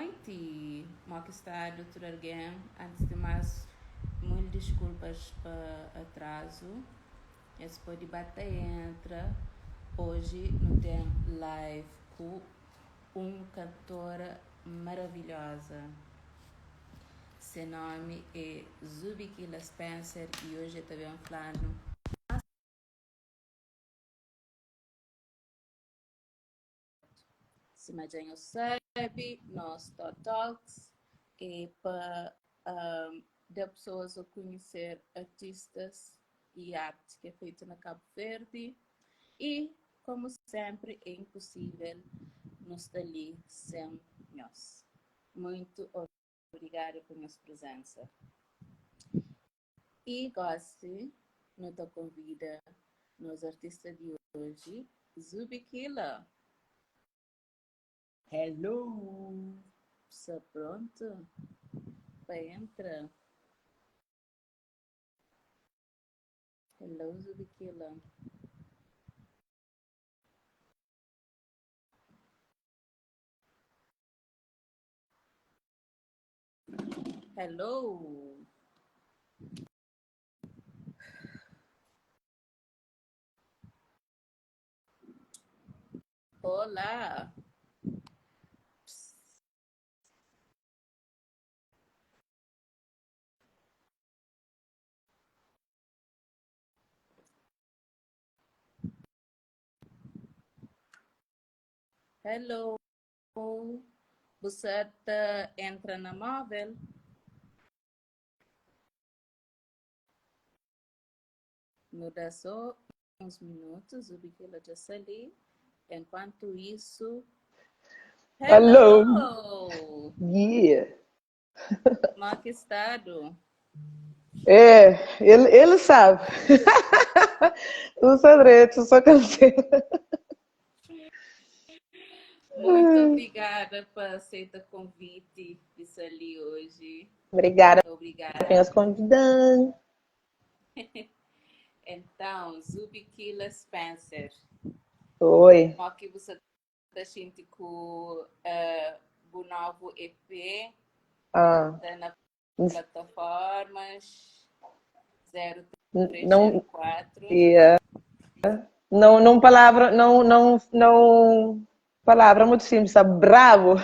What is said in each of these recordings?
noite, mo ki stadu tudu algen. Antis di más, mil diskulpas pa atrazu. Es pode ba ta entra. Oji nu ten live ku un kantora maravilhoza. Se nomi é Zubikila Spencer i oji el ta ben fla-nu más. Sima dja nhos sabe, nos Tó Talks é pa da pesoas a konheser artistas i arti ki é feitu na Kabu Verdi. I, komu senpri, é inposível nu sta li sen nhos. Muitu obrigadu pa nhos prezensa. I gosi nu ta konvida nos artista di oji, Zuby Killa. Hello! Sta prontu pa entra? Hello Zuby Killa. Hello! Olá! Hello! Bu sa ta entra na móvel? Nu da só uns minutos, o Bikila dja sta li. Enquanto isso, Hello! hello! Yeah! Como que estado? É, ele sabe. Não sei direito, só cansei. Muito obrigada por aceitar o convite de estar ali hoje. Obrigada por Obrigada. nos convidar. Então, Zubikila Spencer, Oi. como que você está sentindo com o novo EP? Ah, Está na plataformas não, 0304. yeah. Não, não palavra, não, não, não, palavra muito simples, sabe? Bravo.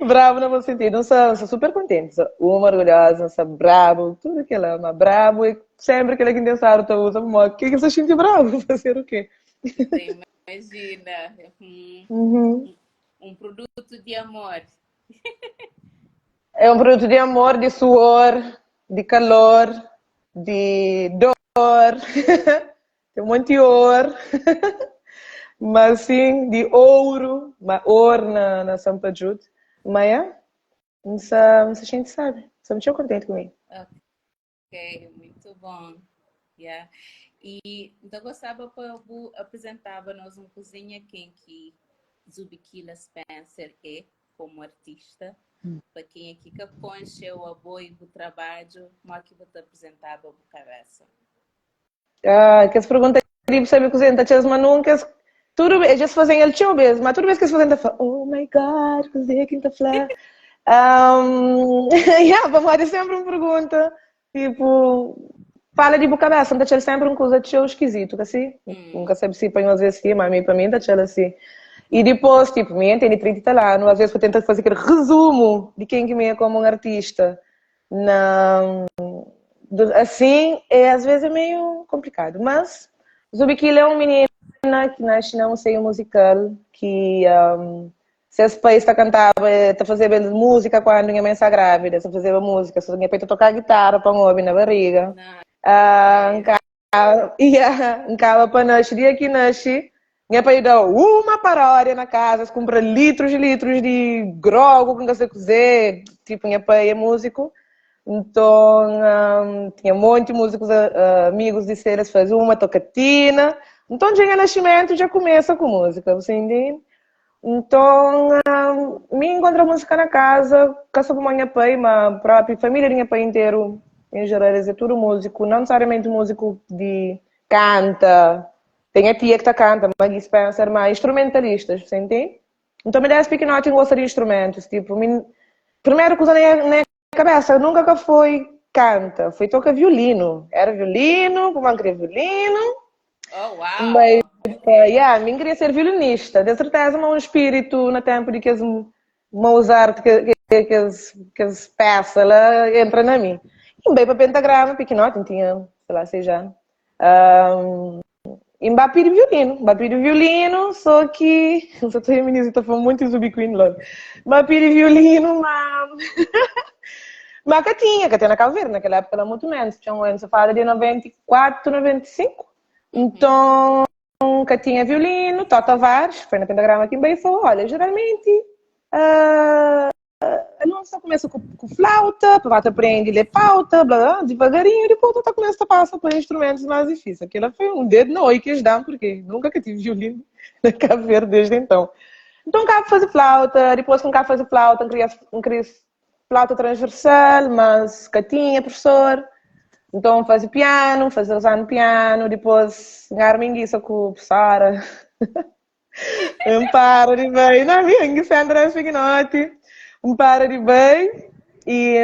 Bravo no bom sentido. Sou super contente, sou uma orgulhosa, sou bravo, tudo que ela ama. Bravo e sempre que ela que pensar, tu usa, o que que você sente bravo? Fazer o quê? Você imagina Uhum. um produto de amor. É um produto de amor, de suor, de calor, de dor, tem um monte de ouro, mas sim, de ouro, mas ouro na Sampajuda. Mas é, essa, essa gente sabe, estou muito contente comigo. Ok, muito bom. Yeah. E então gostava para apresentava-nos um cozinha quem que Zubikila Spencer é como artista. Para quem aqui que conhece o apoio do trabalho, como é que você apresentava a cabeça? Ah, que as perguntas de sabe cozinhar, tá mas nunca tudo eles fazem el tio mesmo, mas toda vez que eles fazem, tá falando, oh my god, cozinha quem tá falando. Yeah, para fazer sempre uma pergunta, tipo, fala de boca cabeça, tá sempre uma coisa tio esquisito, assim? Nunca sabe se põe às vezes sim, mas para mim tá assim. E depois, tipo, me entende 30 e tal anos, às vezes vou tentar fazer aquele resumo de quem que me é como um artista. Não, assim, é, às vezes é meio complicado, mas Zubikila é um menina que nasce num seio musical, que se esse país tá cantava, tá fazendo música quando minha mãe está grávida, tá fazendo música, só tinha feito tocar guitarra para um homem na barriga. Encava para nascer, dia que nasce, minha pai dá uma paródia na casa, compra litros e litros de grogo, que não sei cozer, tipo, minha pai é músico, então tinha um monte de músicos, amigos de cenas, faz uma tocatina, então dia nascimento já começa com música, você entende? Então, me encontra música na casa, casa com minha pai, mas própria família minha pai inteiro, em geral, é tudo músico, não necessariamente músico de canta, Tem a tia que ta canta, Maggie Spencer, mas instrumentalistas, você entende? Então mi desde pequenote eu gosto de instrumentos, tipo, mi, primeira coisa na minha cabeça nunca que foi canta, foi tocar violino. Era violino, como eu queria violino. Oh, uau! Mas, yeah, mim queria ser violinista. De certeza, um espírito na tempo de que as Mozart, que as peças lá entra na mim. E bem para pentagrama, pequenote, tinha, sei lá, 6 anos. E me de violino, bapi de violino, só que só estou a menina está falando muito Zubi Queen logo. Bapi de violino, mas que tinha na Cabo Verde, naquela época era muito menos, tinha um ano, se fala de 94, 95. Então, que tinha violino, Tó Tavares, foi na Pentagrama aqui em Bahia e falou, olha, geralmente aluno só começa com flauta, para aprende a ler pauta, blá, blá, devagarinho, depois tu começa a passar para instrumentos mais difíceis. Aquilo foi um dedo no olho que eles dão, porque nunca que tive violino na Cabo Verde desde então. Então, cá fazer flauta, depois com cá fazer flauta, não queria flauta transversal, mas que tinha professor. Então, fazia piano, fazia usando piano, depois ganhar com a professora. Um para de bem, não, minha Sandra Fignotti. Um para de bem. E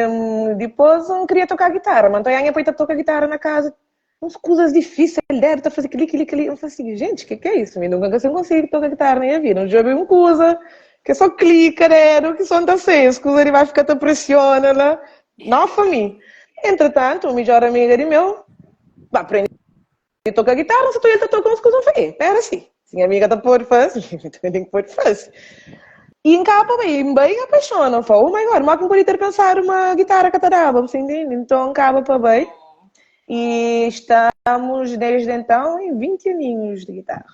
depois queria tocar guitarra, mas então eu ia tocar guitarra na casa. Umas coisas difíceis, deve estar fazendo clique, clique, clique. Eu falei assim, gente, o que, que é isso? Eu nunca consigo tocar guitarra na minha vida. Um jogo uma coisa que só clica, né? Que só não tá sem, as coisas ele vai ficar te pressiona lá. Não para mim. Entretanto, o melhor amigo de meu, vai aprender a tocar guitarra, só ele tá tocando as coisas, eu falei, pera assim. Se minha amiga tá por fazer, também tem que pôr fazer. E em capa, bem, bem apaixona. Falei, oh my God, mas como podia ter pensado uma guitarra que dava, você entende? Então, acaba para bem. E estamos, desde então, em 20 aninhos de guitarra.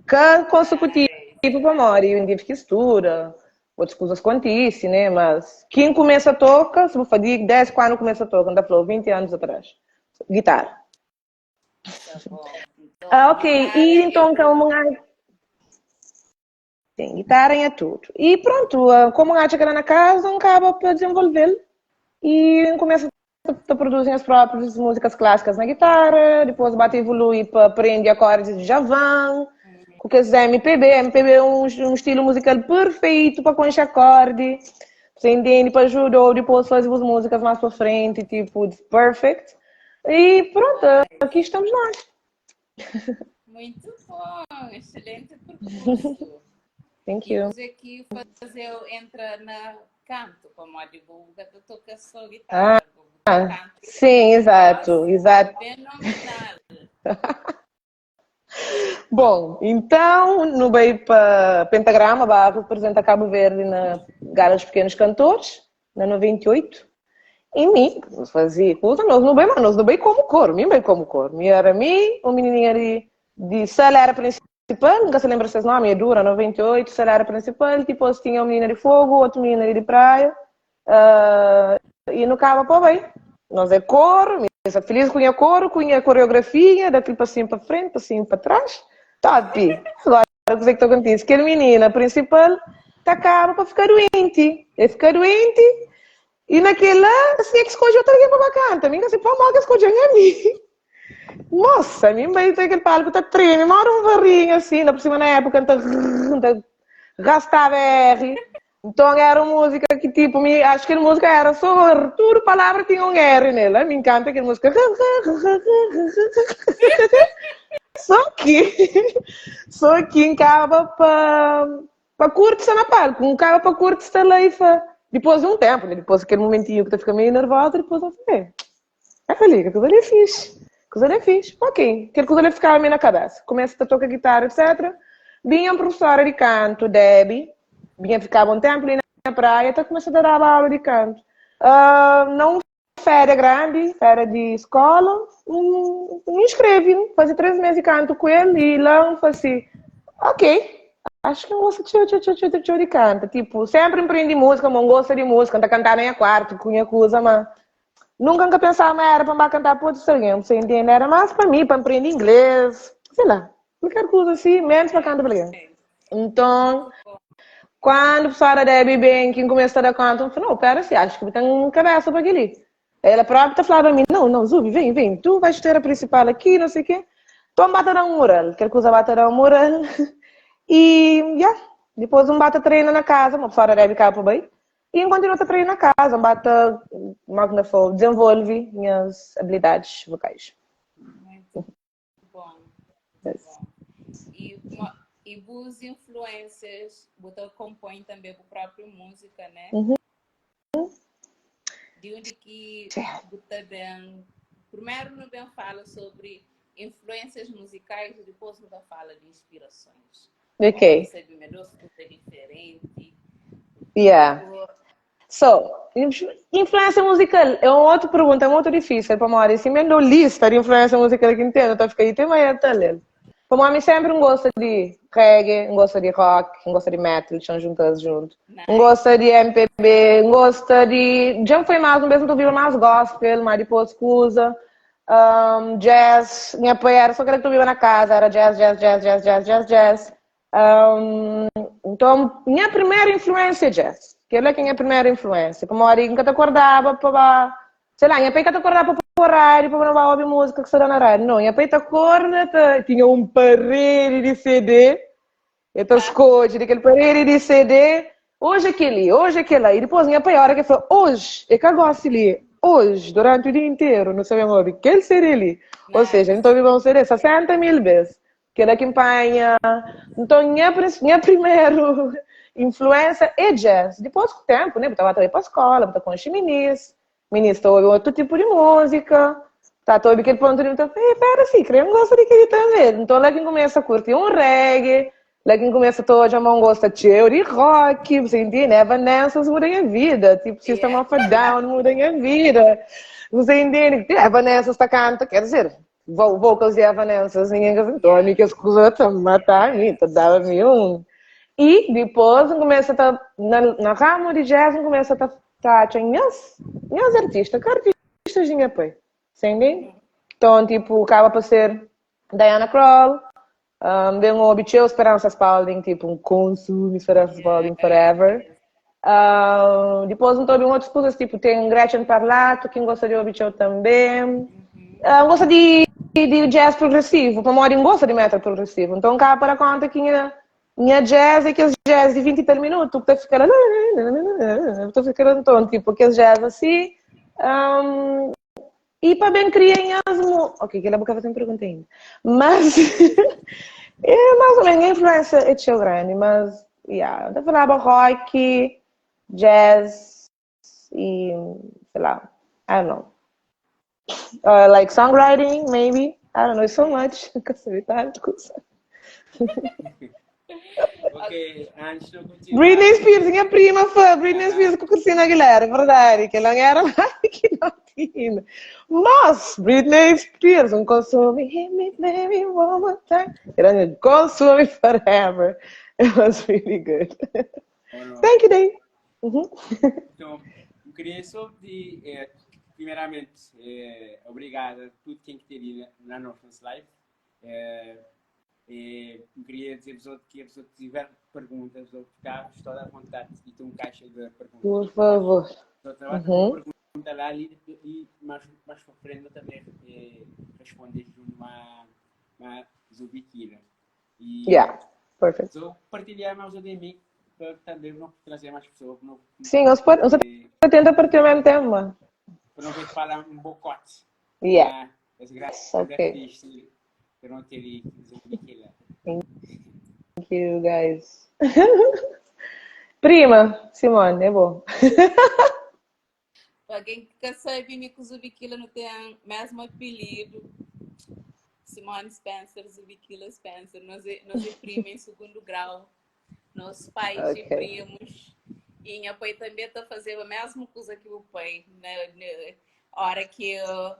Que consecutivo para mori, um dia que estuda, outras coisas acontecem, né? Mas quem começa a tocar, se vou fazer 10 quando começa a tocar, não falou 20 anos atrás. Guitarra. Tá bom. Então, Ah, ok. guitarra E é então, como tem guitarra é tudo. E pronto, como acha que era na casa, acaba para desenvolver e começa a produzir as próprias músicas clássicas na guitarra, depois bate evolui para aprender acordes de Djavan, com que MPB, MPB é um estilo musical perfeito para conhecer acorde, você entende, para ajudar, ou depois fazer as músicas mais para frente, tipo, it's perfect. E pronto, aqui estamos nós. Muito bom, excelente percurso. Thank E you. você aqui fazer entra na canto, como a divulga, tu toca só guitarra, canto. Sim, exato, exato. Fenomenal. Bom, então, no veio para Pentagrama, vai representa Cabo Verde na Gala dos Pequenos Cantores, na 98. E mim, fazia coisa, nós não bem, mas nós não bem como coro, mim bem como coro. Mi era mim, o menininho ali de sala era principal, nunca se lembra se nome, é dura, 98, sala era principal, tipo, tinha um menino de fogo, outro menino ali de praia, e no cabo, pô, bem, nós é coro, me feliz com a coro, com a coreografia, daquele passinho para frente, passinho para trás, top. Agora, o que é que estou contigo? Aquele menino principal, tá acaba para ficar doente. Ele fica doente, e naquela, assim, é que escolhe outra alguém para cantar. Mim, assim, pô, mal que escolhe a mim. Nossa, a mim vai ter aquele palco, tá treme, mora um varrinho assim, ainda por cima na época, tá, gastava R. Então era uma música que tipo, me, acho que a música era só, tudo palavra tinha um R nela. Me encanta aquela música. Só que acaba para curtir na palco, acaba para curtir lá e depois de um tempo, né? Depois aquele momentinho que tu fica meio nervosa, depois eu falei, é falei, aquilo ali é fixe. Aquilo ali é fixe. Ok, aquilo ali ficava meio na cabeça. Começa a tocar guitarra, etc. Vinha a professora de canto, Debbie, vinha ficar um tempo ali na praia, até começou a dar aula de canto. Não férias grande, férias de escola, me inscrevi, fazia 3 meses de canto com ele e lá eu falei assim, ok, acho que eu gosto de tchau, tchau, tchau, tchau de canto. Tipo, sempre empreendi música, não gosto de música, anda cantar nem a quarto, cunha coisa, mas nunca nunca pensava era para cantar para outros alguém, você entende? Era mais para mim, para aprender inglês, sei lá, qualquer coisa assim, menos para cantar para alguém. Então, quando a professora Debbie bem, quem começou a dar conta, eu falei, não, pera assim, acho que tem cabeça para aquele. Ela própria tá falando a mim, não, não, Zubi, vem, vem, tu vais ter a principal aqui, não sei o quê. Nton, ba ta da-m mural, kel kuza ba ta da-m mural i, ya, dipôs N ba ta trena na kaza, ma fora debe kaba pa bai, i N kontinua ta trena na kaza, N ba ta, ma ku N ta fla, dizenvolve nhas abilidadis vokais. Muito bom, muito bom. E, e bus influências, bu ta compõe também bu próprio música, né? Uhum. Di undi ki bu ta ben? Primeiro nu ben fala sobre influências musicais e depois nu ta fala de inspirações. Ok. Sabe, me dos coisa diferente. Yeah. So, influência musical é uma outra pergunta muito difícil para mim. Se me dou lista de influência musical que entendo, tá fica aí tem mais até ler. Para mim sempre um gosto de reggae, um gosto de rock, um gosto de metal, são juntas junto. Um gosta de MPB, um gosta de. Já foi mais, um mesmo tu mais gospel, mas depois coisa. Jazz, minha pai era só aquele que tu via na casa, era jazz, jazz, jazz, jazz, jazz, jazz, jazz. Então, minha primeira influência é jazz. Aquela que é a minha primeira influência. Como eu nunca te acordava para sei lá, minha pai que te acordava para rádio, para não ouvir música que se dá na rádio. Não, minha pai te acorda, te, tinha um parede de CD. Eu te escolho daquele parede de CD. Hoje aquele, hoje aquele. E depois minha pai, a hora que falou, hoje, é que eu gosto ali. Hoje, durante o dia inteiro, não sabemos ouvir aquele CD ali. Ou seja, então ouvimos um CD 60 mil vezes. Que era campanha. Então, minha primeira influência é jazz. Depois, com o tempo, né? Eu estava para a escola, eu com os meninos. Meninos estão ouvindo outro tipo de música. Tá, tô aquele ponto de vista, pera assim, creio que gosta de que também. Então, lá quem começa a curtir um reggae, lá quem começa a já não gosta de rock, você entende? Evanescence muda a vida. Tipo, System of a Down muda a vida. Você entende? Evanescence tá canta, quer dizer, vocals de Evanescence, ninguém cantou, a mim que as coisas tá matar a mim, tá dava-me um. E depois começa a tá, na ramo de jazz, começa a tá, tá, tinha minhas artistas, que artistas de minha pai, entende? Então, tipo, acaba por ser Diana Krall, bem o Bicheu Esperança Spalding, tipo, um consumo Esperança Spalding forever. Depois não estou outras coisas, tipo, tem Gretchen Parlato, quem gosta de ouvir também. Gosta de jazz progressivo, para mim gosta de metal progressivo. Então cá para conta que minha jazz é aqueles jazz de 20 e tal minutos, que tá ficando, tá ficando então, tipo, aqueles jazz assim. E para bem criar Ok, aquela boca fazer uma pergunta ainda. Mas é mais ou menos, a influência é tão grande, mas yeah, eu falava rock, jazz e sei lá, I don't know. Like songwriting, maybe. I don't know, it's so much. Nunca sei tanto coisa. Ok, antes de eu continuar. Britney Spears, minha prima foi Britney Spears com Christina Aguilera, é verdade, que ela era lá que não tinha. Mas Britney Spears, um consume, hit me, baby, one more time. Era um consume forever. It was really good. Thank you, Dave. Uhum. Então, eu queria só pedir, primeiramente, obrigado a tudo quem que teve na nossa live. Eu queria dizer-vos que a pessoa que tiver perguntas ou ficar, estou à vontade e tem um caixa de perguntas. Por favor. Então, uhum. Pergunta lá e mais para frente também responder junto uma Zubikina. E yeah, perfect. Só partilhar mais de mim para também não trazer mais pessoas. Não, Sim, nós tenta partir o mesmo tema. Para não ver falar um bocote. Yeah. As graças okay. Para não ter Zubikina. Thank you, guys. Prima, Simone, é bom. Para quem quer saber, me que Zubikila não tem mesmo apelido. Simone Spencer, Zubikila Spencer. Nós é prima em segundo grau. Nossos pais e primos. E minha pai também está fazendo a mesma coisa que o pai. Na hora que eu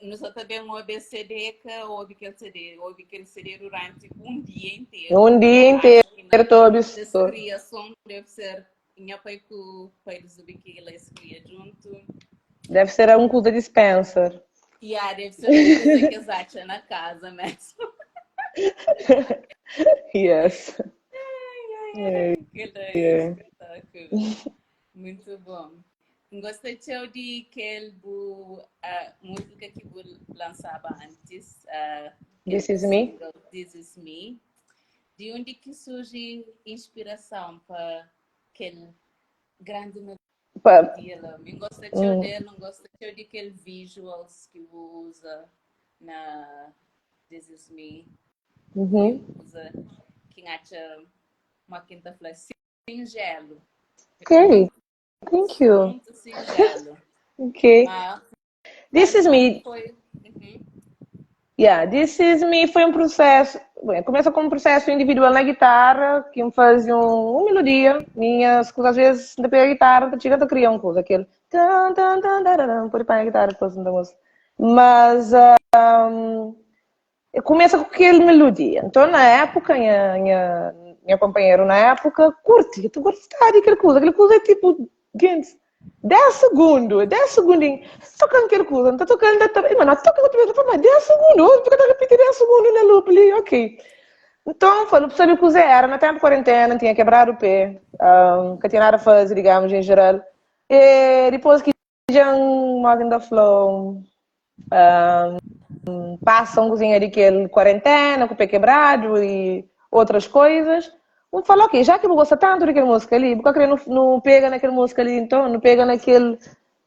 nós também um ABCD que ouve aquele CD, ouve aquele CD durante um dia inteiro. Um dia inteiro, todo. Essa criação deve ser minha pai com o pai do Zubikila se cria junto. Deve ser um culto de Spencer. Yeah, deve ser uma coisa que eles acham na casa mesmo. Yes. Ai, ai, ai, que espetáculo. Muito bom. Gostei de aquele bu, a música que bu lançava antes. This Is Me. Single This Is Me. Di undi ki surji inspirason pa kel grandi Pa, melodia la? Mi gosta txeu del, N gosta txeu di kel visuals ki bu uza na This Is Me. Uhum. Uza ki N atxa ma ki N ta fla singelo. Ok, thank you. Muito singelo. Ok. Mas This Is Me. Foi. Uhum. Yeah, This Is Me foi um processo. Bem, começa com um processo individual na guitarra, que me fazia uma melodia minha, às vezes, de pegar a guitarra, chega a criar uma coisa, aquele tan, tan, tan, tan, pode pegar a guitarra depois da música. Mas começa com aquele melodia. Então, na época, minha companheiro na época, curte, tu gosta de aquele coisa, aquele coisa é tipo, gente, 10 segundos, 10 segundinhos, tocando aquele coisa, não tá tocando, tá, mano, toca outra vez, mas 10 segundos, fica a repetir 10 segundos na loop ali, ok. Então, foi, não sabia o que era, na tempo de quarentena, tinha quebrado o pé, que tinha nada a fazer, digamos, em geral. E depois que já ainda falou, passa um cozinha de aquele quarentena, com o pé quebrado e outras coisas. Um falou, ok, já que eu gosto tanto daquela música ali, porque eu não, não pega naquela música ali, então, não pega naquele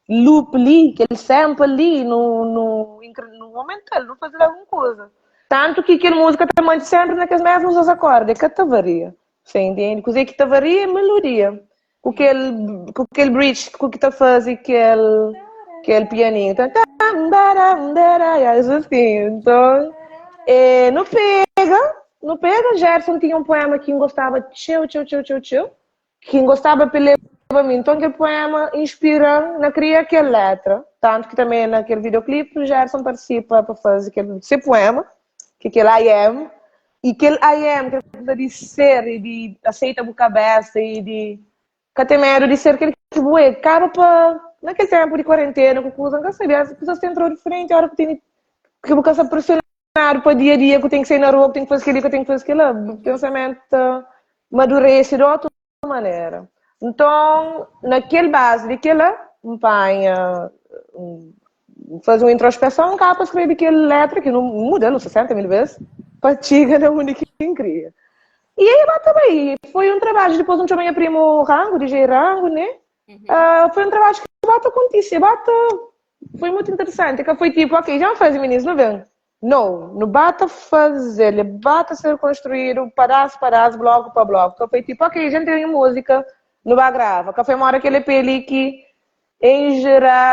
loop ali, aquele sample ali, no momento, não fazer alguma coisa. Tanto que aquela música também sempre naqueles mesmos acordes, que te varia. Você entende? Coisa que te varia é melodia. Com aquele bridge, com o que te faz aquele pianinho. Assim. Então, é, não pega, não pega. Gerson tinha um poema que gostava, tcheu, tcheu, tcheu, tcheu, tcheu. Que gostava pela mim. Então, aquele poema inspira na cria aquela letra. Tanto que também naquele videoclipe, Gerson participa para fazer aquele seu poema, que é aquele I am. E aquele I am, que é de ser e de aceita a cabeça e de que tem medo de ser aquele que voe, acaba para naquele tempo de quarentena, que coisa, não sabia, as pessoas entrou de frente, a hora que tem que você está pressionado para dia a dia, que tem que sair na rua, que tem que fazer aquilo, que tem que fazer aquilo, o pensamento amadurece de outra maneira. Então, naquele base de aquela, um pai fazer uma introspeção, cá para escrever aquela letra que não muda, 60 mil vezes, para chegar na única que cria. E aí, bate bem. Foi um trabalho, depois um chamei primo Rango, DJ Rango, né? Uhum. Foi um trabalho que bate acontecer, bate... Foi muito interessante, que foi tipo, ok, já não faz meninos, não vem? Não, não bate fazer, ele bate ser construído, pedaço, pedaço, bloco para bloco. Então foi tipo, ok, a gente tem música, não vai grava. Que foi uma hora que ele peli que, em geral,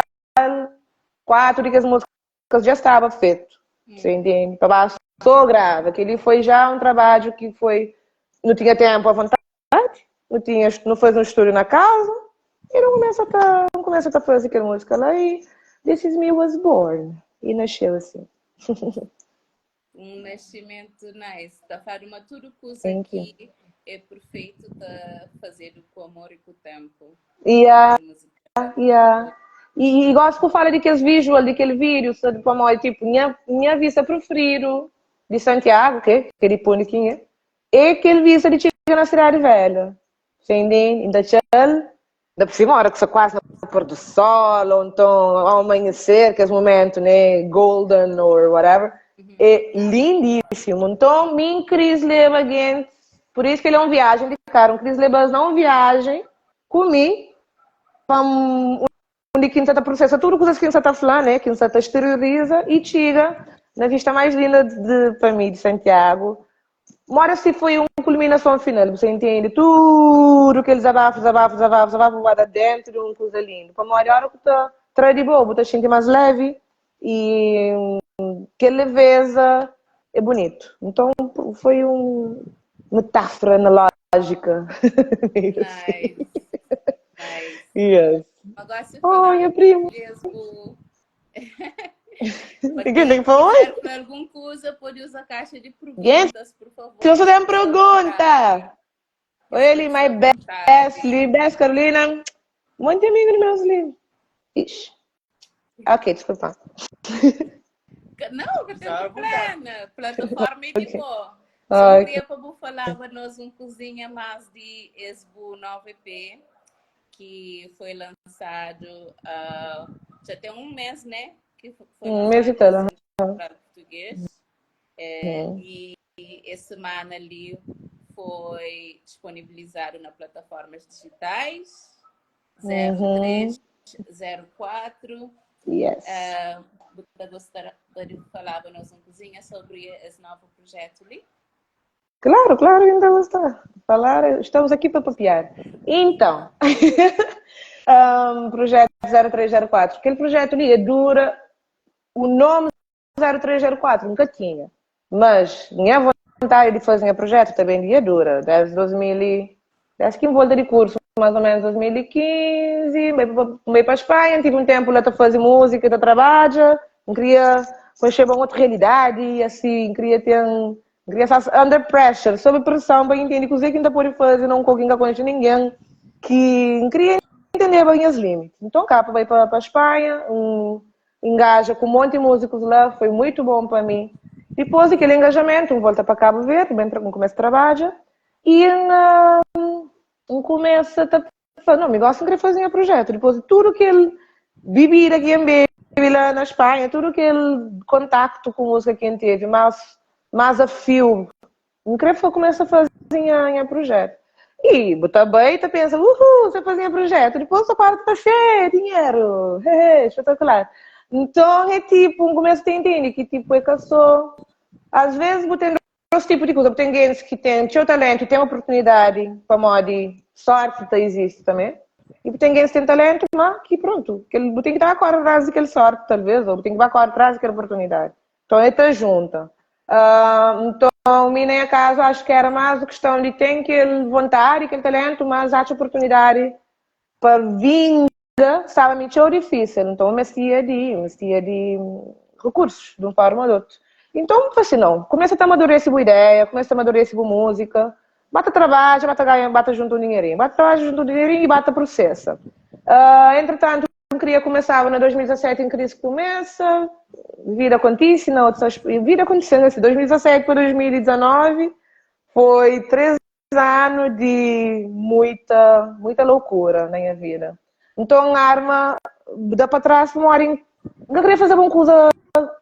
4 de que as músicas já estava feito. Você entende? Para baixo, só grava. Que ele foi já um trabalho que foi, não tinha tempo à vontade, não fez um estúdio na casa, e não começa a tá, não começa a tá fazer aquela música lá e This Is Me was born. E nasceu assim. Um nascimento nice. Tá falando uma tudo coisa Thank you. que é perfeito tá fazendo com amor e com o tempo. Yeah, Música. yeah. E gosto que fala de que as visual, de aquele vídeo, sabe, para mim, tipo, minha vista preferido de Santiago, que é de Poniquinha, é aquele vista de chegar na cidade velha. Você entende? Ainda tchau, ainda por cima, a hora que você quase no pôr do sol, ou então ao amanhecer, que é esse momento, né, golden or whatever, é lindíssimo. Então, mim, Cris leva alguém, por isso que ele é uma viagem de cara, um Cris leva não viagem, comi, para onde quem está processa tudo coisas que está falando, né, quem está exterioriza e chega na vista mais linda para mim de Santiago. Mora se foi uma culminação final, você entende? Tudo que eles abafam, desabafam, desabafam, desabafam, vai dar dentro de uma coisa linda. Para uma hora que tá traz de boa, tá sentindo mais leve e que leveza é bonito. Então foi uma metáfora analógica. Nice. Nice. Yes. Agora se Oh, falar minha prima. mesmo. Ninguém tem que falar? Quer falar alguma coisa, pode usar a caixa de perguntas, por favor. Se você tem pergunta. Oi, Eli, my best, best, Carolina. Muito amigo de meus livros. Ixi. Ok, desculpa. Não, que tem Tá à vontade. plena. Plataforma é de Ok. boa. Ah, Só ok. queria para falar para nós um cozinha mais de Esbu 9P, que foi lançado já tem um mês, né? Que foi Um mês e lançado tal, para português. E es semana li foi disponibilizado na plataformas digitais 0304. Yes. Bu ta gostaba di falaba nos un kuzinha sobri es novu projetu li? Claro, claro que não está. Falar, estamos aqui para papiar. Então, projeto 0304. Aquele projeto ali dura o nome 0304, nunca tinha. Mas minha vontade de fazer um projeto também dia dura, desde 2000 e, desde que em volta de curso, mais ou menos 2015, meio para a Espanha, tive um tempo lá a fazer música, a trabalhar, não queria conhecer uma outra realidade, assim, queria ter um, queria estar under pressure, sob pressão, para entender que o que ainda pode fazer, não com quem conhece ninguém, que queria entender bem os limites. Então, cá, para para a Espanha, engaja com um monte de músicos lá, foi muito bom para mim. Depois daquele engajamento, um volta para Cabo Verde, bem, começa a trabalhar, e um começa a não, me gosto de querer fazer um projeto. Depois de tudo que ele vivia aqui em Baby, lá na Espanha, tudo aquele contacto com música que ele teve, mais a fio, não querer começa a fazer um projeto. E também tá pensa, uhul, você fazia projeto, depois só para tá cheio de dinheiro, espetacular. Então é tipo, um começo a entender que tipo é que eu sou, às vezes tem esse tipo de coisa, tem gente que tem seu talento, tem oportunidade para modo sorte tá existe também. E tem gente que tem talento, mas que pronto, que ele tem que estar agora atrás daquele sorte, talvez, ou tem que estar agora atrás daquela oportunidade. Então é tá junta. Então, minha caso, acho que era mais a questão de ter aquele vontade, aquele talento, mas acho oportunidade para vinga, estava muito difícil. Então, eu mexia de recursos, de uma forma ou de outra. Então, assim, não, começa a amadurecer boa ideia, começa a amadurecer boa música, bata trabalho, bata ganha, bata junto um dinheirinho, bata trabalho junto um dinheirinho e bata processa. Entretanto, eu queria começar em 2017, em crise começa, vida acontece, na outra, vida acontecendo assim, 2017 para 2019 foi 3 anos de muita, muita loucura na minha vida. Então, a arma dá para trás, uma hora em, não queria fazer uma coisa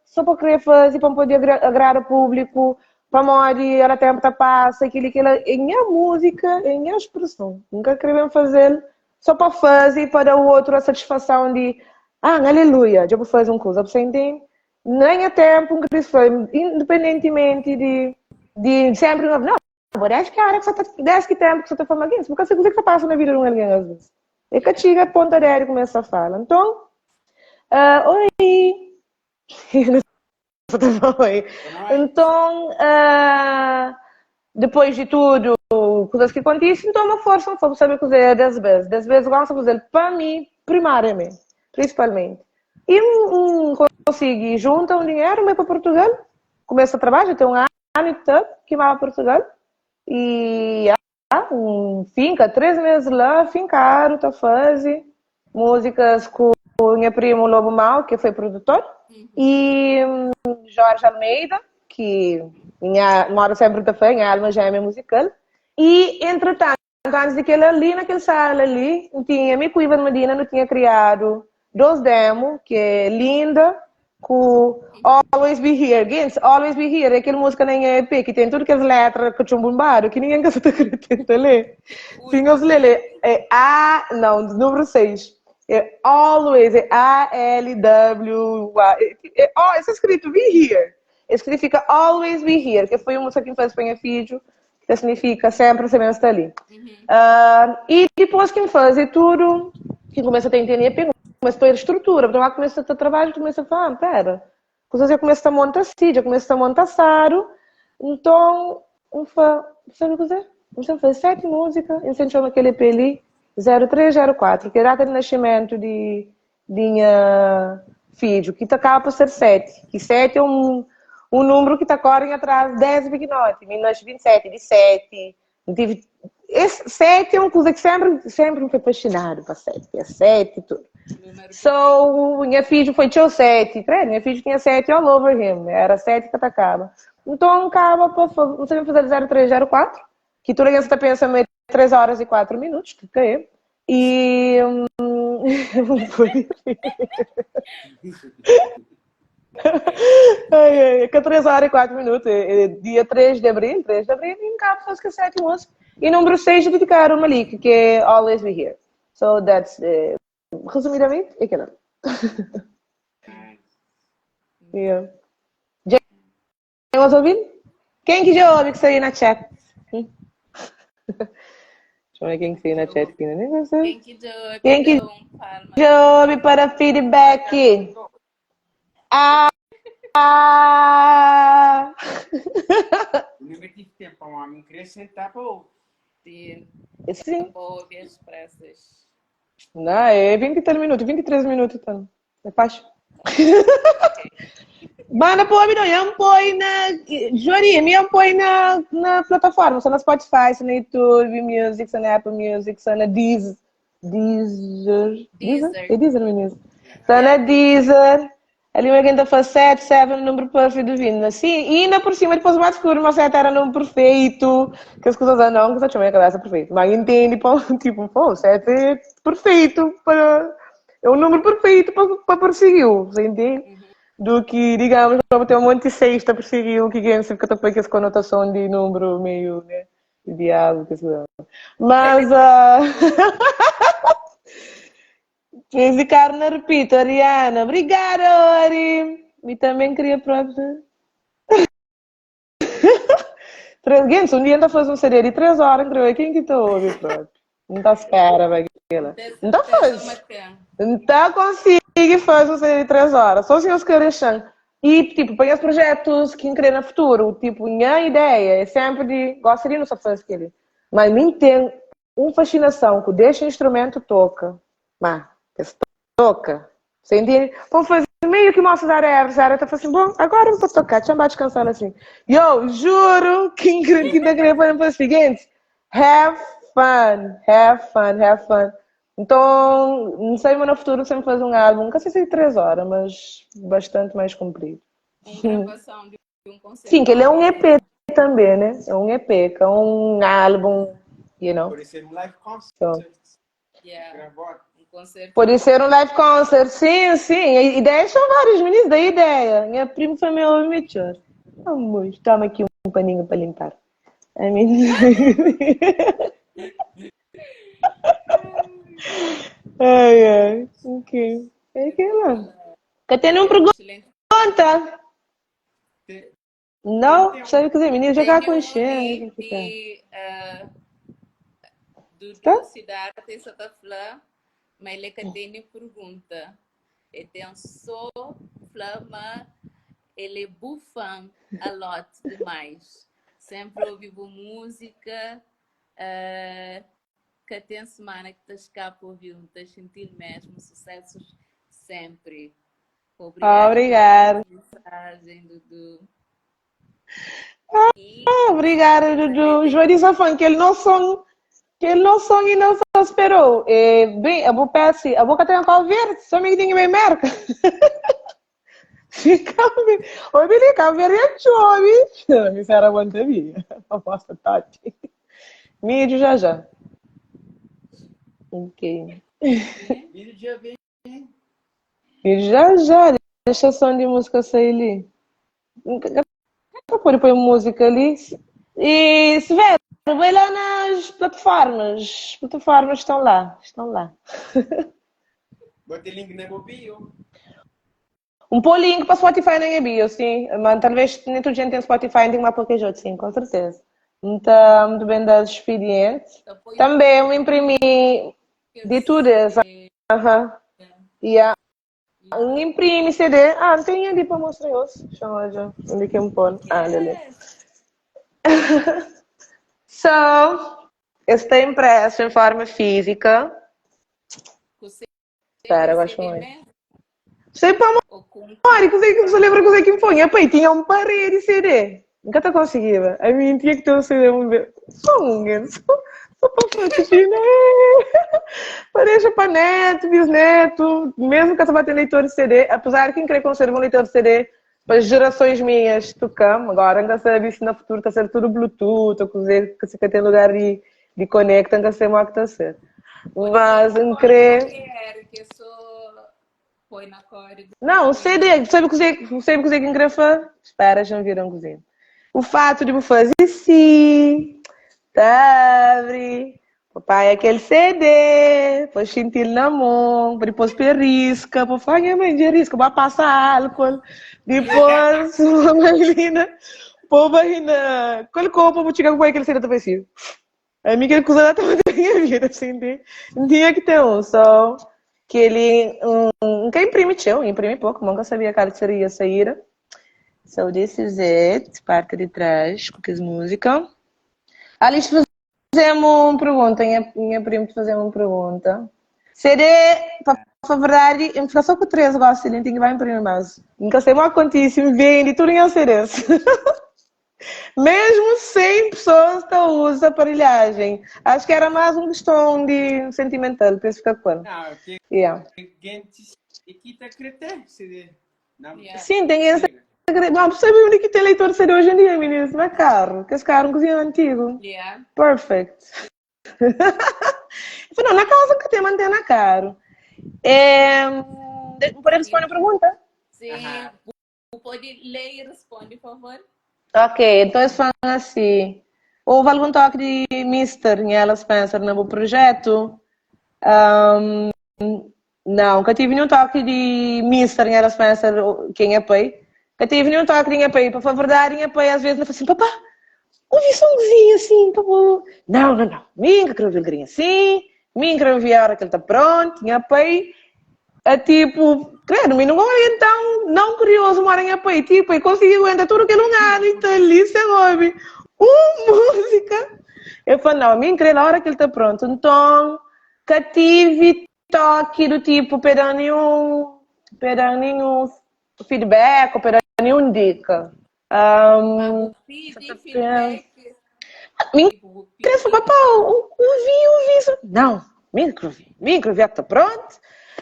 só para querer fazer, para poder agradar o público, para morrer, era tempo que passa, aquilo, aquilo, em minha música, em minha expressão. Nunca queria fazer só para fazer para o outro a satisfação de, aleluia, já vou fazer uma coisa, você entende? Nem a tempo, que isso foi, independentemente de sempre, não, desde que a hora que você tá, desde que tempo que você tá falando aqui, porque você que você passa na vida de um alguém às vezes. É que chega a ponta dele e começa a falar. Então, oi! Oi. Então, depois de tudo, coisas que acontecem, então uma força, não saber fazer 10 vezes. 10 vezes eu gosto de fazer para mim, primariamente, principalmente. E consegui juntar um dinheiro, mas para Portugal, começo a trabalhar, já tem um ano e tanto que vai para Portugal. E finca, 3 meses lá, fincaram, tá fazendo músicas com o meu primo Lobo Mau, que foi produtor, e Jorge Almeida, que mora sempre também, minha alma gêmea musical. E, entretanto, antes de que ele ali, naquele sala ali, tinha, me com Ivan Medina, não tinha criado 2 demos, que é Linda, com Always Be Here. Gente, Always Be Here é aquela música na EP que tem tudo que as letras que tinham bombado, que ninguém quer tenta ler. Sim, os lê, é A, não, número 6. É Always, é A, L, W, A. É, ó, isso é escrito Be Here. Significa Always Be Here, que foi uma música que fez para minha filho, que significa sempre você mesmo está ali. E depois que me faz tudo, que começa a ter entender, começa a ter estrutura, então lá começa a ter trabalho, começa a falar, pera, coisas já começa a montar assim, já começa a montar saro, então, sabe o que dizer? Começa a fazer 7 músicas, e você chama aquele EP ali, 0304, que é a data de nascimento de minha filho, que acaba por ser 7, que 7 é um número que tá correndo atrás de 10 pequenotes, 1927, de 7, tive, esse 7 é uma coisa que sempre me foi fascinado para 7, que é 7 e tudo. So, minha filha foi tio 7, credo, minha filha tinha 7 all over him, era 7 que atacava. Então, acaba por você vai fazer 0304, que tu tá pensando em 3 horas e 4 minutos, que é. E foi. Ai, ai, que 3 horas e 4 minutos. É, é dia 3 de abril, 3 de abril, em Cabo faz que 7 músicas. E número 6 dedicar o Malik, que é Always Be Here. So that's, resumidamente, é aquilo. Yeah. Já temos ouvido? Quem que já ouve que saiu na chat? Hum? Deixa eu ver quem que saiu na chat aqui, né? Quem que já ouve, Quem que dá um palma. já ouve para feedback? Ah! Ah! Eu não tive tempo, homem. Queria sentar para ouvir. Sim, Sim. ouve as pressas. Não, é 23 minutos, 23 minutos, então. É fácil. Manda pô, não, eu põe na. Joria, me põe na plataforma, só na Spotify, só na YouTube Music, só na Apple Music, só na Deezer. Deezer. Deezer? Deezer. É Deezer, menino. Só na Deezer. Ali uma gente faz 7, 7, o número perfeito do vinho. Sim, e ainda por cima, depois mais escuro, mas 7 era número perfeito. Que as coisas não, que só tinha minha cabeça perfeito. Mas entende, pô, tipo, pô, 7 é perfeito para. É um número perfeito para perseguir, você entende? Do que, digamos, para ter um monte de 6 para perseguir, o que quem fica também com essa conotação de número meio, né? De diabo, que sei lá. Mas, Fez carne, repito, Ariana. Obrigada, Ari. E também queria próprio. Gente, um dia ainda faz um CD de 3 horas, creio. Quem que tá ouve, próprio? Não tá espera, vai aquela. Não tá faz. Não tá consegue fazer um CD de 3 horas. Só se os querem. E, tipo, para os projetos que querem no futuro, tipo, minha ideia é sempre de gostaria de não só fazer aquilo. Mas mim tem uma fascinação que deixa o instrumento toca. Mas, que se toca. Você entende? Vamos fazer meio que mostra a área, tá falando assim, bom, agora não vou tocar, deixa eu descansar assim. Eu juro que ainda queria fazer o seguinte, have fun, have fun, have fun. Então, não sei, mas no futuro sempre fazer um álbum, nunca sei se é de 3 horas, mas bastante mais comprido. Uma gravação de um concerto. Sim, que ele é um EP também, né? É um EP, que é um álbum, you know. Pode ser um live concert. So. Yeah, Gravou. um concerto. Pode ser um live concert, sim, sim. E ideias são várias, meninos, da ideia. Minha prima foi meu melhor. Vamos, toma aqui um paninho para limpar. I mean... Ai, ai, ok. É aquilo. Que tem uma pergunta. Excelente. Não, sabe o que dizer, menino, jogar Tem com um cheiro. de, do Tá? Cidade tem Santa Flá, mas ele que tem pergunta. Ele tem só Flá, mas ele é bufão a lot demais. Sempre ouvi boa música. Que tem semana que te escapa ouvir, te sentir mesmo, sucessos sempre. Obrigada Obrigada. pela mensagem, Dudu. E Obrigada, Dudu. João disse a que ele não são, que ele não são e não só esperou. É, bem, a boa peça, a boca tem a qual verde, só me tem bem merca. Fica bem. Oi, Billy, cá verde é chove. Me será bom também. Aposta Tati. Mídio já já. Ok. Vídeo dia bem. E já já, deixa som de música sair ali. Nunca pode pôr música ali. E se vê, vai lá nas plataformas. As plataformas estão lá. Estão lá. Bota link na bio. Um pôr link para Spotify na bio, sim. Mas talvez nem toda gente tem Spotify, tem uma pouca gente, sim, com certeza. Então, muito bem das expedientes. apoio Também eu imprimi de tudo. Aham. Yeah. Um imprime CD. Ah, não tem ali para mostrar hoje. Deixa eu ver onde que eu pôr. Ah, ali. So, está impresso em forma física. Espera, eu gosto muito. Sei para Ou com memória, que sei que você lembra que sei que põe. Epá, e tinha um parede de CD. Nunca te conseguia. A mim tinha que ter um CD. Só um, só para fazer, né? Para para neto, bisneto, mesmo que você vai ter leitor de CD, apesar de quem querer conservar um leitor de CD para gerações minhas, tocamos, agora ainda sabe se no futuro está a ser tudo Bluetooth, ou coisa que você quer ter lugar de conecta, ainda sei mais que está a ser. Mas em crer. Que sou Põe na código. Não, CD, sabe kuzê, sabe kuzê ki N kre fla? Espera, xa-m vira un kuzinha. O fato de bu faze si, ta abri, pa panha kel CD, pa xinti-l na mon, pa dipôs pa riska, pa fla, nha mãe, dja riska, ba pasa álcool, dipôs, imajina, pô bai na, kal kopu bu txiga ku bai kel CD ta fai si. Ami kel kuza la ta mata nha vida, assim, de, N tinha ki ten un, so keli, N ka imprimi txeu, N imprimi poku, ma N ka sabia kal seria saída. So this is it, parte di trás ku kes múzika. Alice fazê-m un pergunta, nha, nha primo fazê-m un pergunta. CD, pa fla verdadi, N fla so ku 3 gosi li, N ten ki ba imprimi más. N ka sai mó kontisi, N vende tudu nha CDs. Mesmo sem pessoas ta usa aparelhagem. Acho que era mais um questão de sentimental, para eles ficar com ele. Não, que Yeah. gente aqui tá crete, CD. Não, Yeah. Sim, tem esse. Não, sabe onde que tem leitor de CD hoje em dia, meninos? Na carro. Que esse carro é um cozinho antigo. Yeah. Perfect. Eu falei, não, na casa que tem, mantém na carro. É, pode responder a pergunta? Sim. Aham. Bu pode lê e responde, por favor? Ok, então eles falam assim. Houve algum toque de Mister Ela Spencer no projeto? Um, não, nunca tive nenhum toque de Mister Ela Spencer, quem é pai. Nunca tive nenhum toque de minha pai. Para falar a verdade, minha pai às vezes me fala assim, papá, ouvi somzinho assim, papá. Não, não, não. Minha quero ouvir o assim, minha quero ouvir a hora que ele está pronto. Minha pai É tipo, credo, mi não é então não curioso mora em pai, tipo, e consegui aguentar tudo que não há, então ali se ouve uma música. Eu falo, não, mim creio na hora que ele está pronto. Então, que tive toque do tipo, pedando nenhum, pedando nenhum feedback, ou pedando nenhum dica. Um, Pedi feedback. mim Tipo, cresce, papá, ouvi, ouvi isso. Não, mim que ouvi, mim que ouvi, está pronto.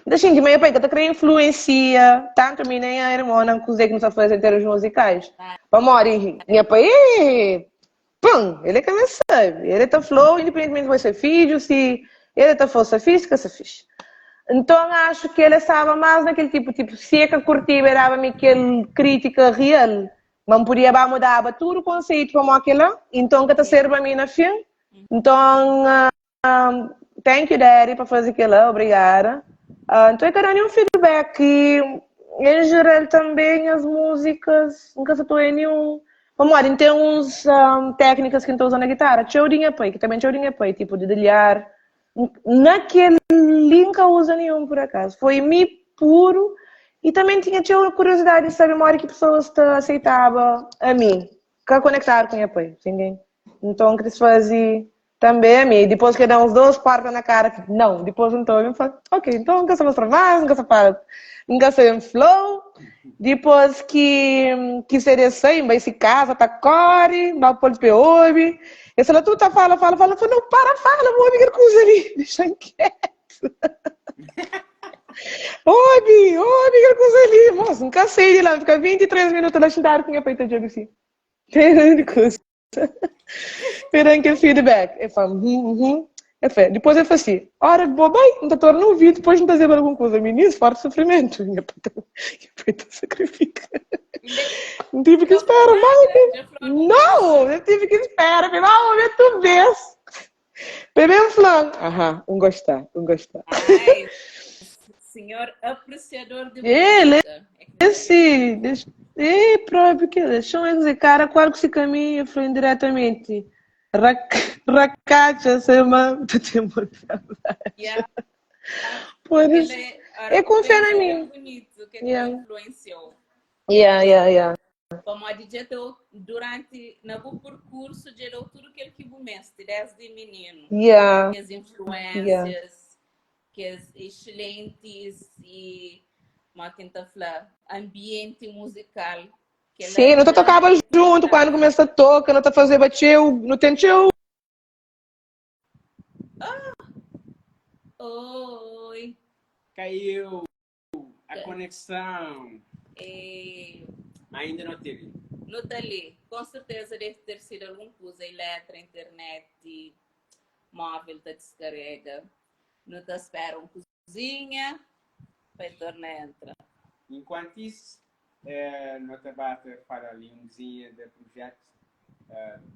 Deixa de meio pai que tá querendo influencia tanto a mim nem a irmã não que não sabe fazer em termos musicais. Vamos ori, minha pai, pum, ele é que me sabe. Ele tá flow, independentemente de ser filho, se ele tá força física, se fixe. Então acho que ele estava mais naquele tipo, tipo, se é que curtia, era-me aquele crítica real. Mas podia mudar tudo o conceito como aquela, então que tá serve a mim na fim. Então, thank you, Daddy, para fazer aquilo, obrigada. Então, eu quero nenhum feedback e, em geral, também as músicas, nunca se estou em nenhum. Vamos lá, tem uns técnicas que estou usando na guitarra, tchaurinha pai, que também tchaurinha pai, tipo de dedilhar. Naquele nunca usa nenhum, por acaso. Foi mi puro e também tinha tinha curiosidade de saber mais que pessoas te aceitava a mim, que conectar com a pai, ninguém. Então, que se fazia também a mim. Depois que dá uns dois quartos na cara, tipo, não. Depois então eu falo, ok, então nunca se mostra mais, nunca se fala, nunca se em flow. Depois que seria sem, vai se casa, tá core, vai pôr pe ouve. Eu falo, tu tá fala, fala, fala, fala, não, para, fala, vou ouvir coisa ali, deixa quieto. Ouve, ouve, que coisa ali, moço, nunca sei de lá, fica 23 minutos lá sentar com a peita de assim. Tem coisa. Esperando aquele feedback. Eu falo, uhum. Eu falei, depois eu falo assim, hora boa, bem, não estou no ouvido, depois não está dizendo alguma coisa. Menino, forte sofrimento. Minha peita sacrifica. Não tive que esperar mais. Não, eu tive que esperar. Falei, ah, homem, tu vês. Bebê falando, aham, um gostar, um gostar. Ai, senhor apreciador de Ele, música. esse, é próprio que deixa eu dizer, cara, qual que se caminha, foi indiretamente. Racacha, se chama, tu tem muito Yeah. Por isso, Ele é confiar é em mim. bonito que te Yeah. influenciou. Yeah. Como a DJ teu, durante no meu percurso, gerou tudo aquilo que você mestre, desde menino. Que as influências, que as excelentes e, como tenta falar, ambiente musical. Que ela Sim, não tá já tocava junto quando começa a tocar, não tá fazendo bateu, não tem teu. Oi. Caiu a conexão. É, Ainda não teve. não tá ali. Com certeza deve ter sido alguma coisa, eletra, internet, móvel, tá descarrega. Não tá espera uma cozinha. Pa torna entra. Enquanto isso, no ta ba ta fala ali um kuzinha de projeto.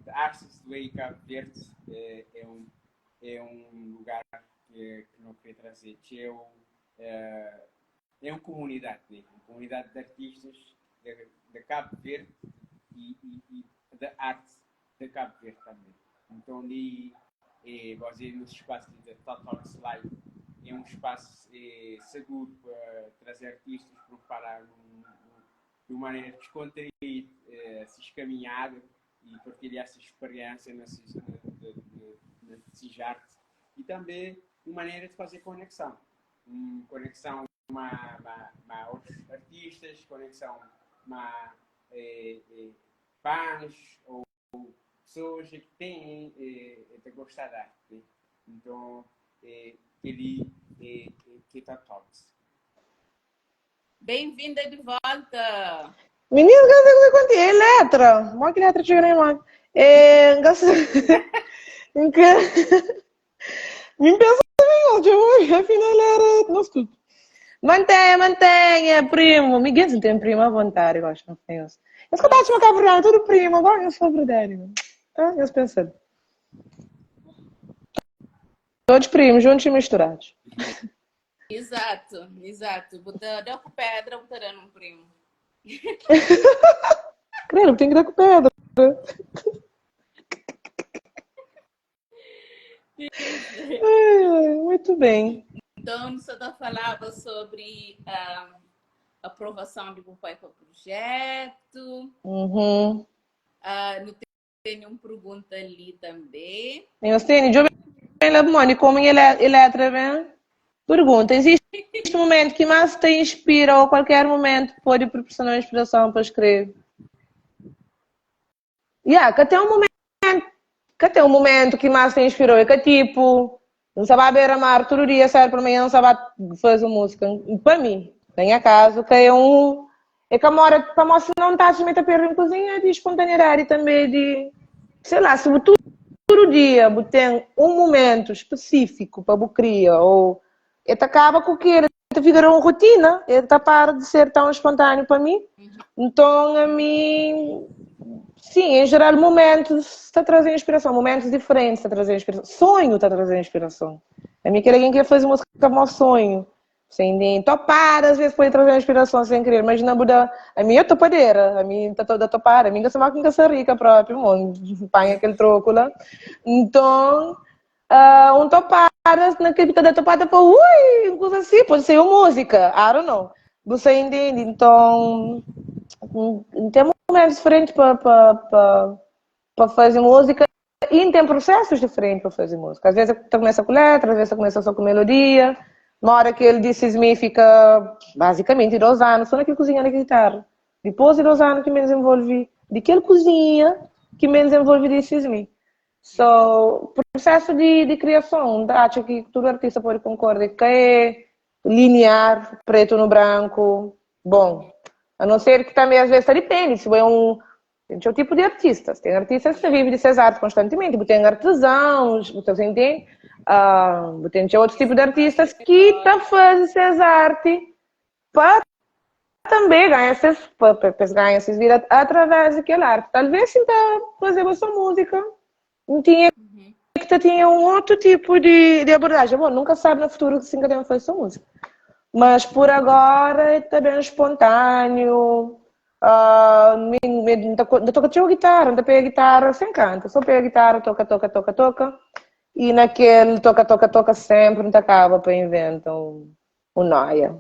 The Artists Way Cabo Verde é um lugar que no kre trazer txeu, é um comunidade, né? Uma comunidade de artistas de Cabo Verde e da arte de Cabo Verde também. Então ali, você no espaço de Talks Live, é um espaço seguro para trazer artistas para falar de uma maneira descontraída, se caminhada e partilhar essa experiência nessa arte e também uma maneira de fazer conexão. Uma conexão com outros artistas, conexão com fãs ou pessoas que têm de gostar da arte. Né? Então, ele que está top. Bem-vinda de volta! Menino, que quanto é letra? Mó que letra chega nem mais. É, que me pensa bem, eu afinal era nós tudo. Mantenha, mantenha, primo. Miguel não tem primo à vontade, eu acho, não penso. Eu escutava uma cabrão, tudo primo, agora eu sou verdadeiro. Ah, eu pensando. Todos primos, juntos e misturados. Exato, exato. Bota dá com pedra, bota dando um primo. Credo, tem que dar com pedra. Ai, muito bem. Então, só falava sobre a aprovação do pai para o projeto. Não tem uma pergunta ali também. Eu sei, eu bem, como Eletra, bem? Pergunta, existe um momento que mais te inspira ou qualquer momento pode proporcionar inspiração para escrever? Yeah, que até um momento, que até um momento que mais te inspirou, é que tipo, não sabe beira mar todo dia, sai para manhã, não sabe fazer música. Para mim, na minha casa, que é um. É que a mora, para mostrar não está a meter perder em cozinha, de espontaneidade também, de. Sei lá, se tu todo dia tem um momento específico para criar, ou ele acaba com o que ele fica uma rotina, ele tá para de ser tão espontâneo para mim. Então, a mim, sim, em geral, momentos está a trazer inspiração, momentos diferentes está a trazer inspiração. Sonho está a trazer inspiração. A mim, que alguém quer fazer música como sonho. Sem topar, às vezes pode trazer inspiração sem querer, mas na Buda, a minha topadeira, a minha está toda topada, a minha se que ser rica próprio, mano, põe aquele troco lá. Então, um topada, naquele da topada, pô, ui, coisa assim, pode ser uma música, I don't know. Você entende? Então, tem momentos diferentes para fazer música e tem processos diferentes para fazer música. Às vezes você começa com letra, às vezes você começa só com melodia. Na hora que ele disse me fica basicamente 2 anos só naquele cozinha na guitarra. Depois de 2 anos que me desenvolvi, de que ele cozinha que me desenvolvi This Is Me. So, processo de criação, acho que todo artista pode concordar que é linear, preto no branco, bom. A não ser que também às vezes depende, se é um tem o tipo de artistas. Tem artistas que vivem de suas artes constantemente, tem artesãos, você entende? Tem outro tipo de artistas que tá fazendo suas artes para também ganhar essas, para ganhar essas vidas através daquela arte. Talvez se tá fazer a sua música, não tinha que tinha um outro tipo de abordagem. Bom, nunca sabe no futuro que sim que tem fazer sua música. Mas por agora está bem espontâneo. Me, toca a guitarra, não pega a guitarra sem canta, só pega a guitarra, toca, toca, toca, toca. E naquele toca, toca, toca sempre, não acaba para inventar um noia.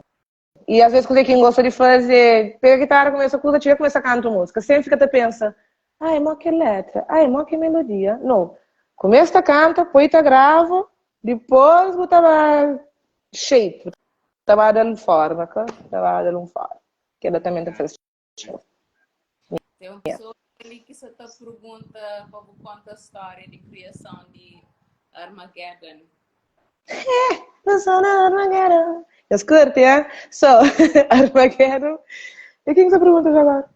E às vezes quando é quem gosta de fazer, pega a guitarra, começa a coisa, começa a cantar música. Sempre fica a pensa, ai, mó que letra, ai, mó que melodia. Não. Começa a canta, põe a grava, depois botava shape, estava dando forma, estava dando forma. Que ela também está fazendo. Tem uma pessoa ali que só te pergunta como conta a história de criação de Armageddon. É, não sou na Armageddon. Eu curto, é? So, Armageddon. E quem que você pergunta agora?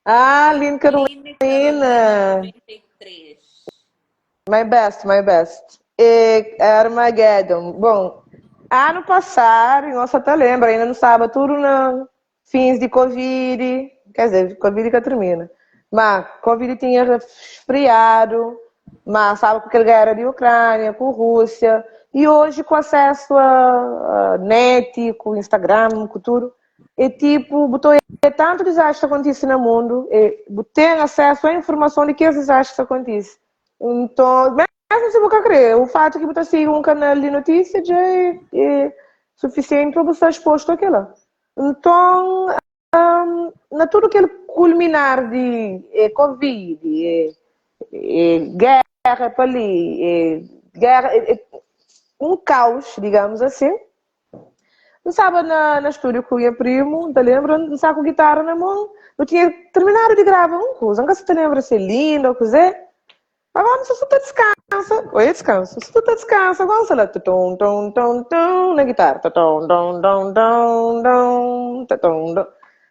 Ah, Lynn Carolina. Carolina 93. My best, my best. E Armageddon. Bom, Anu pasadu, nhos sa ta lenbra, ainda nu staba tudu na fins di Covid, quer dizer, Covid ka termina, ma Covid tinha resfriadu, ma staba ku kel géra di Ucrânia, ku Rússia, e oji ku asesu a net, ku Instagram, ku tudu, é tipo, bu ta oia tantu dizastri ta kontise na mundu, e bu ten asesu a informason di kes dizastri ki ta kontise. Nton, mesmu si bu ka kre, o fatu ki bu ta sigi un kanal di notísia dja é sufisienti pa bu sta expostu a kila. Nton, na tudu kel kulminar di é Covid, é géra pa li, é géra, é un kaus, digamus asin, N staba na stúdiu ku nha primu, N ta lenbra, N staba ku gitara na mon, nu tinha terminadu di grava un kuza, N ka sa ta lenbra si é linda ô kuzê. Agora N sta so ta diskansa, oi diskansu, sta ta diskansa, agora N sta la tutum tum tum tum na gitara, tutum tum tum tum tum tutum tum.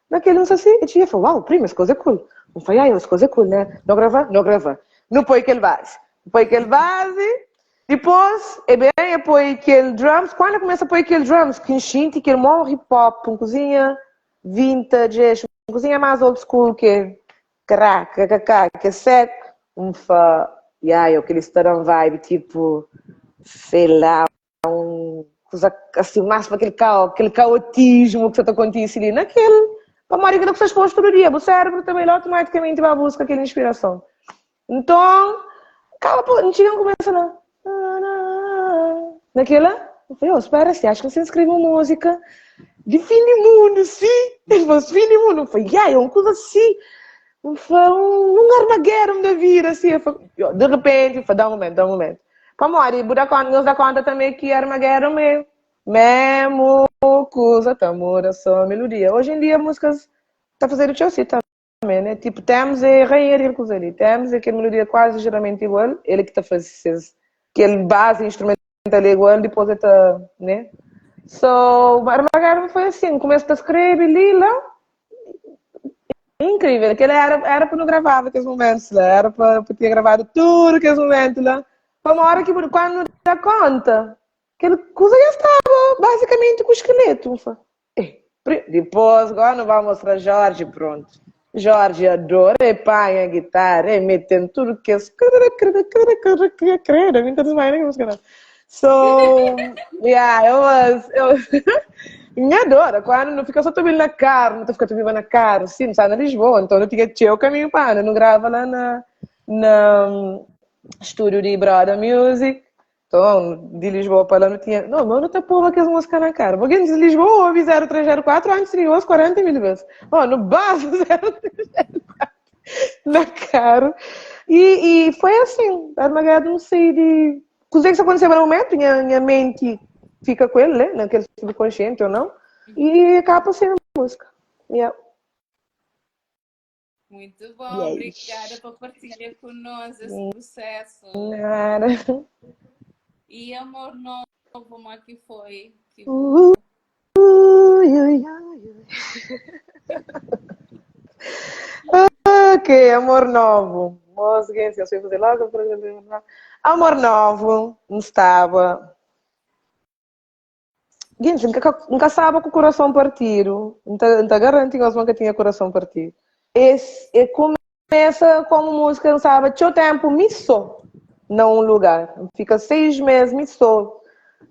Na kel N sta si, e txia fla, uau, prima, es kuza é cool. N fla, ya, es kuza é cool, né? No grava? No grava. Nu poi kel bazi, nu poi kel bazi. Dipôs, e ben e poi kel drums, kuandu e kumesa poi kel drums, ki N xinti kel mó hip hop, un kuzinha vintage, un kuzinha más old school ke kra, kkk, ke sek, N fla, ya, yo, kel-li sta da-m vibe tipo, sei lá, un kuza asi más pa kel kao, kel kaotismu ki sa ta kontise li na kel, pamodi kel-la ku sta expostu tudu dia, bu sérbru ta bai la automatikamenti ba buska kel inspirason. Nton, kaba pa N txiga N kumesa na Na kela, N fla, yo, spera si, acho ki N sta skrebe un múzika di fin di mundu, si. El fla, fin di mundu? N fla, ya, é un kuza si. N fla, un Armageddon da vida, si. El fla, yo, di repenti, N fla, da un momentu, da un momentu. Pamodi, bu da konta, nhos da konta tanbe ki Armageddon é memu kuza, ta muda so melodia. Oji en dia múzikas ta fazedu txeu si tanbe. Também, né? Tipo, Thames é rainha de coisa ali. Thames é aquele melodia quase geralmente igual. Ele que tá fazendo esses, aquele base instrumental é igual, depois ele tá, né? So, Armageddon foi assim, começo a escrever ali lá. Incrível, aquele era para não gravar aqueles momentos lá, era para ter gravado tudo aqueles momentos lá. Para uma hora que quando dá conta, aquele coisa já estava basicamente com o esqueleto. Dipôs, gósi nu ba mostra Jorge, pronto. Jorge adora, e panha guitarra, e mete tudo kes credo, mi ta desmaia na kel música la. So, yeah, eu was, eu N adora, quando nu fika só ta obi-l na carro, nu ta fika ta obiba na carro, sim, nu staba na Lisboa, então nu tinha txeu caminho pa anda, nu grava lá na estúdio di Broda Music, Então, di Lisboa pa la nu tinha. Não, mas nu ta poba kes música na cara. Porque di Lisboa ouvi 0304 antes de hoje 40 mil vezes. Oh, no base 0304 na cara. E foi assim, Armageddon saí de. Coisa que aconteceu no momento, minha mente fica com ele, né? Naquele subconsciente ou não. E acaba sendo música. Yeah. Muito bom, obrigada por partilhar conosco esse processo. Nada. E amor novo, como é que foi? Que... Ui, ui, ui. Ok, amor novo. Música, eu sei fazer logo. Amor novo, não estava. Gente, nunca estava com o coração partido. Não te garanto que eu nunca tinha coração partido. Esse, e começa como música, não sabe, tinha tempo, me só, num lugar. Fica 6 meses, me só.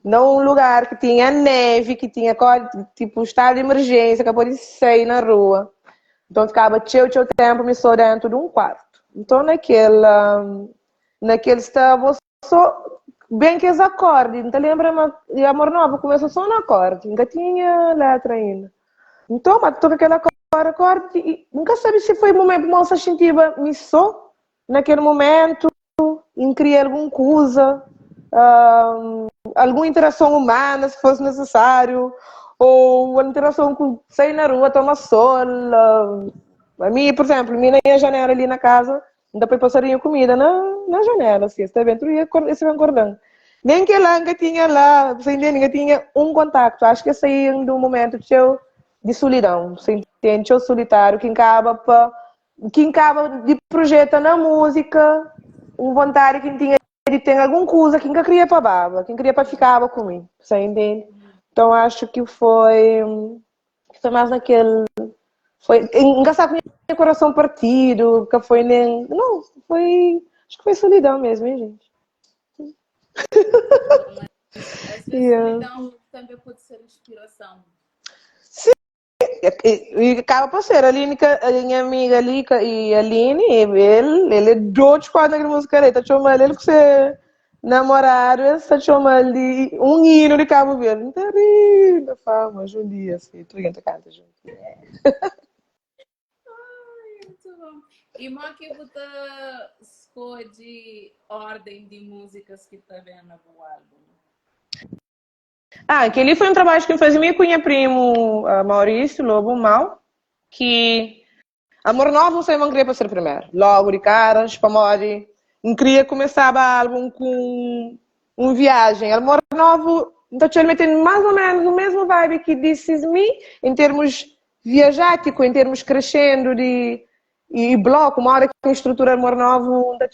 Num lugar que tinha neve, que tinha tipo estado de emergência, acabou de sair na rua. Então ficava txeu, txeu tempo me só dentro de um quarto. Então naquele estava só bem que esse acorde, não te lembra, mas e Amor Novo começou só no acorde, nunca tinha letra ainda. Então, mas toca aquele acorde, acorde, e nunca sabe se foi o momento que moça sentia me só naquele momento, em criar alguma coisa, alguma interação humana, se fosse necessário, ou uma interação com sair na rua, tomar sol. A mim, por exemplo, minha janela ali na casa, ainda põe passarinho comida na janela, assim, está bem, ia esse vem acordando. Nem que lá nunca tinha lá, você entende? Nunca tinha um contato. Acho que saí de um momento de solidão, você entende? Eu solitário, que acaba de projeta na música, um vontade que tinha de ter alguma coisa que nunca queria para baba, que queria para ficar comigo, você entende? Então acho que foi foi mais naquele foi engraçado que meu coração partido, que foi nem não, foi acho que foi solidão mesmo, hein, gente. Mas, às vezes, yeah. solidão também pode ser inspiração. Sim, e acaba por ser. A Aline, a minha amiga ali, e a Aline, ele é doido com aquela música ali. Tá chamando ele com seu namorado, ele está chamando de um hino de Cabo Verde. Não tá rindo, fama, um dia, assim, tudo gente canta junto. Ai, muito bom. E como que você escolhe ordem de músicas que tá vendo no álbum? Ah, aquele foi um trabalho que eu fazia com minha primo Maurício Lobo Mal, que Amor Novo você não queria para ser primeiro. Logo de caras, para morrer. Não queria começar o álbum com uma viagem. Amor Novo, então ele metendo mais ou menos o mesmo vibe que This Is Me, em termos viajático, em termos crescendo de e bloco, uma hora que a estrutura Amor Novo, então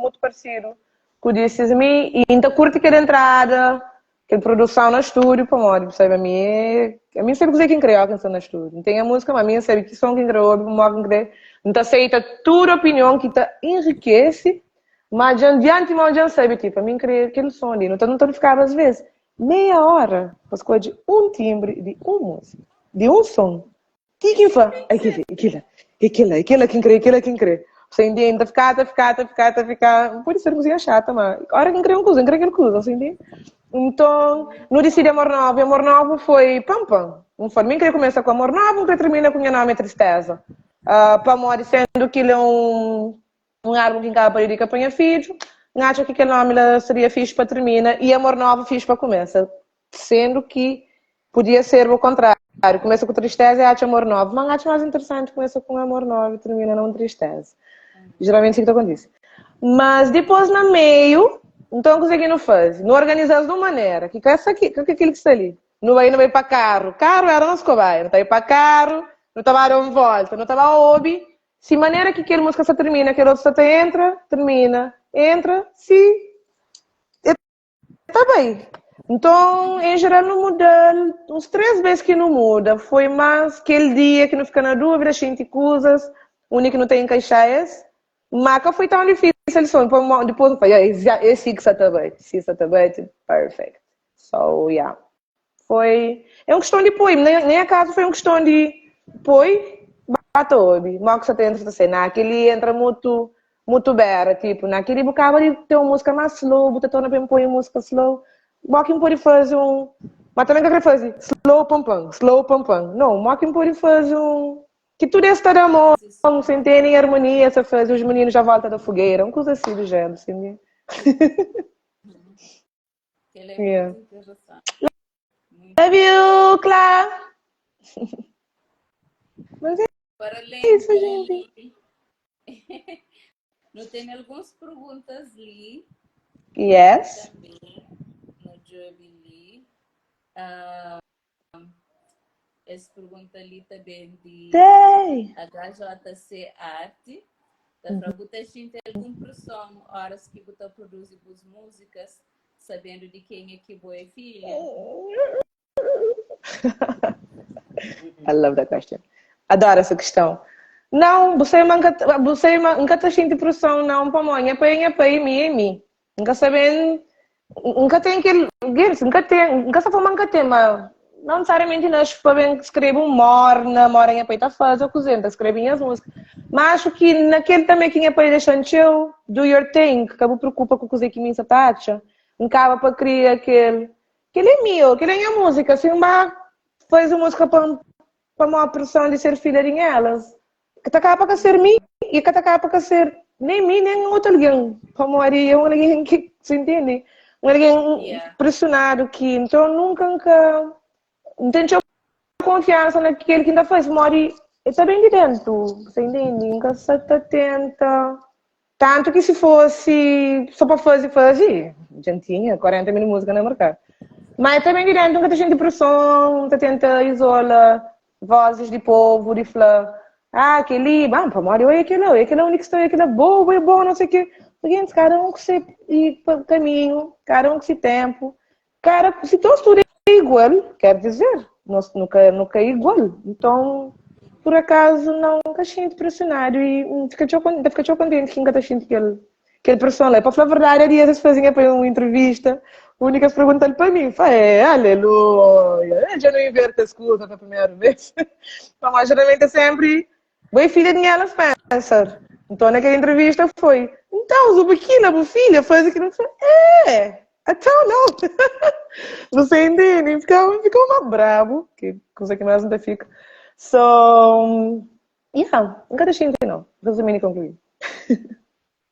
muito parecido com This Is Me, e então curte aquela entrada, aquela produção no estúdio, para morrer, sabe? A mim é, a mim sabe dizer quem criou a canção no estúdio. Não tem a música, mas a mim sabe que som quem criou, morre quem criou. Não aceita toda opinião que te enriquece, mas de antemão já sabe, tipo, a mim queria aquele som ali. Não não ficava às vezes meia hora para escolher um timbre de uma música, de um som. Que que foi? Aquilo, aquilo, aquilo, aquilo quem crê, aquilo quem crê. Você entende? Ficar, ficar, ficar, ficar. Pode ser música chata, mas a hora que crê um coisa, crê aquele coisa, você entende? Então, não decidi Amor Novo. E Amor Novo foi pam pam. Não foi. Nem queria começar com Amor Novo, não queria terminar com Minha Nome é Tristeza. Para amor, sendo que ele é um álbum que encaba para dedicar para minha filho, não acho que aquele nome seria fixe para terminar e Amor Novo fixe para começar. Sendo que podia ser o contrário. Começa com tristeza e acha Amor Novo. Mas acho mais interessante começa com Amor Novo e termina com tristeza. Geralmente assim que acontece. Mas depois, no meio, então consegui não fazer. Não organizar de uma maneira. Que essa aqui, que aquilo que está ali. Não vai, não vai para carro. Carro era nosso cobaia. Não está aí para carro, não estava em volta, não estava obi. Se maneira que aquela música só termina, aquele outro só te entra, termina, entra, se. Está bem. Então, em geral, não muda. Uns 3 vezes que não muda. Foi mais aquele dia que não fica na dúvida, sente coisas, o único que não tem encaixar esse. Mas não foi tão difícil. Depois eu falei, esse que está bem, esse está bem, perfect. So, yeah. Foi. É uma questão de pôr, nem acaso foi uma questão de pôr, bate obi. Mas que você tem entra assim, naquele entra muito, muito bera, tipo, naquele bocado de ter uma música mais slow, você torna bem põe música slow. Mas quem pode fazer um. Mas também quer fazer slow pam pam, slow pam pam. Não, mas quem pode fazer um. Que tudo está de amor, se entende em harmonia, você faz os meninos à volta da fogueira, uma coisa assim do gênero, assim. Ele é yeah. muito interessante. Love you, Clá! Mas é Para além isso, gente. Não tem algumas perguntas ali. Yes. Também, no Jubilee. Essa pergunta ali também de Tem. HJC Arte. Da uhum. Gente alguma pressão horas que você produz as músicas, sabendo de quem é que boa é filha? I love that question. Adoro essa questão. Não, você nunca está sentindo pressão, não, para mãe, é para é para mim, é mim. Nunca sabem, nunca tem aquele, nunca tem, nunca sabe nunca tem, mas não necessariamente nós para bem escrever um morna, mora em para fazer ou cozinha, escreve as músicas. Mas acho que naquele também que é para deixar chill, do your thing, que acabou preocupa com o cozinha que me taxa, acaba para criar aquele, aquele é meu, aquele é minha música, assim, uma faz uma música para uma pressão de ser filha de elas. Que acaba para ser mim e que acaba para ser nem mim nem outro alguém. Como é um alguém que se entende, um alguém yeah. pressionado que então nunca nunca não tem confiança naquele que ainda faz, mori está bem de dentro, você entende? Nunca se tenta. Tanto que se fosse só para fazer, fazer, já tinha 40 mil músicas no mercado. Mas também de dentro nunca tem gente pressão, nunca tenta isola vozes de povo, de flã. Ah, aquele, ah, pô, mori, oi, aquele, oi, aquele é o único que está, aquele é bobo, é bom, não sei o quê. Seguinte, cada um com seu caminho, cada um com seu tempo. Cara, se todos tudo igual, quer dizer, nos nu ka nu ka igual. Nton, por acaso, não ka xinti pressionado e N fika txeu N ta fika txeu kontenti ki N ka ta xinti kel kel preson la. Pa fla verdade, há dias es faze nha pai un entrevista, undi ki es pergunta-l pa mi, N fla, é, aleluia, el dja nu inverti es kuza pa primeru vez. Pamodi jeralmenti é sempri Bo é filha di Nela Spencer. Nton, na kel entrevista foi, Então, sobre kila, bu filha faze kila. N fla, É, então não. Você entende? Fica, fica uma brabo, que coisa que mais não fica. So, yeah, nunca deixei de não. Resumindo e concluindo.